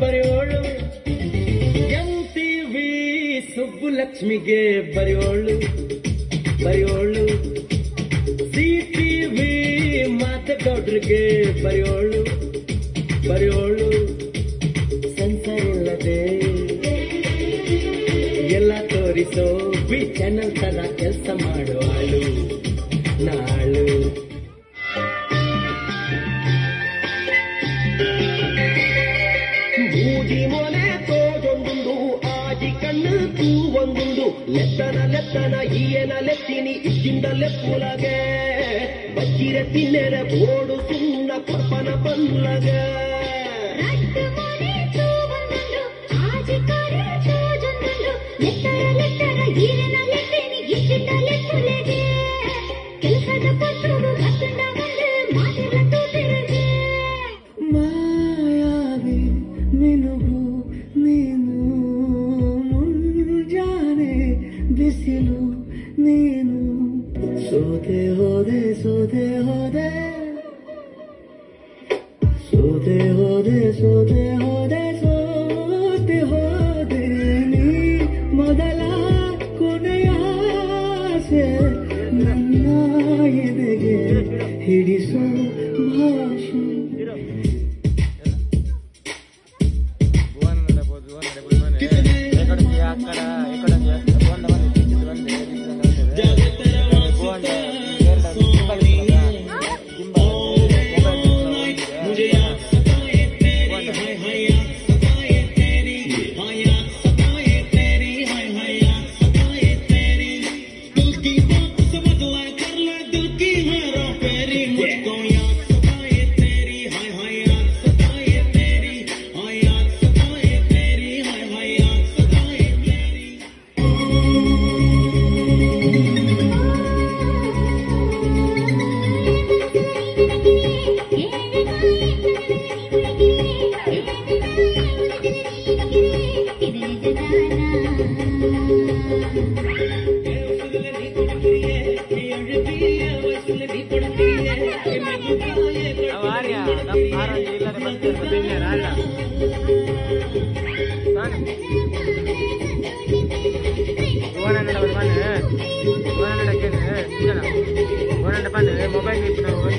ಬರೆಯೋಳು ಎಂ ಟಿವಿ ಸುಬ್ಬುಲಕ್ಷ್ಮಿಗೆ ಬರೆಯೋಳು ಬರೆಯೋಳು, ಸಿ ಟಿವಿ ಮಾತಗೌಡ್ರಿಗೆ ಬರೆಯೋಳು ಬರೆಯೋಳು. ಸೆನ್ಸರ್ ಇಲ್ಲದೆ ಎಲ್ಲ ತೋರಿಸೋ ವಿ ಚಾನಲ್ ತರ ಕೆಲಸ ಮಾಡೋ ಆಳು ನಾಳು. ಮೂಜಿ ಮೊನೆ ತೋಜೊಂದುಂಡು, ಆಜಿ ಕಣ್ಣು ತೂವೊಂದುಂಡು, ಲೆತ್ತನ ಲೆತ್ತನ ಈಯನ ಲೆತ್ತಿನಿ ಇಜ್ಜಿಂದ ಲೆಪ್ಪುಲಗೆ, ಬಜ್ಜಿರ ತಿನ್ನೆರ ಬೋಡು ಸುಣ್ಣ ಕೊರ್ಪನ ಪಲ್ಲಗ. ಮಾಯಾವಿ ಮಿನುಗು ನೀನು, ಮುಂಜಾನೆ ಬಿಸಿಲು ನೀನು, ಸೋತೆ ಹೋದೆ ಸೋತೆ ಹೋದೆ ಸೋತೆ ಹೋದೆ ಸೋತೆ ಹೋದೆ ಸೋತೆ ಹೋದೆ. ನೀ ಮೊದಲ ಕೊನೆಯ ಆಸೆ, ನನ್ನ ಎದೆಗೆ ಹಿಡಿಸೋ ಭಾಷೆ. Mobile.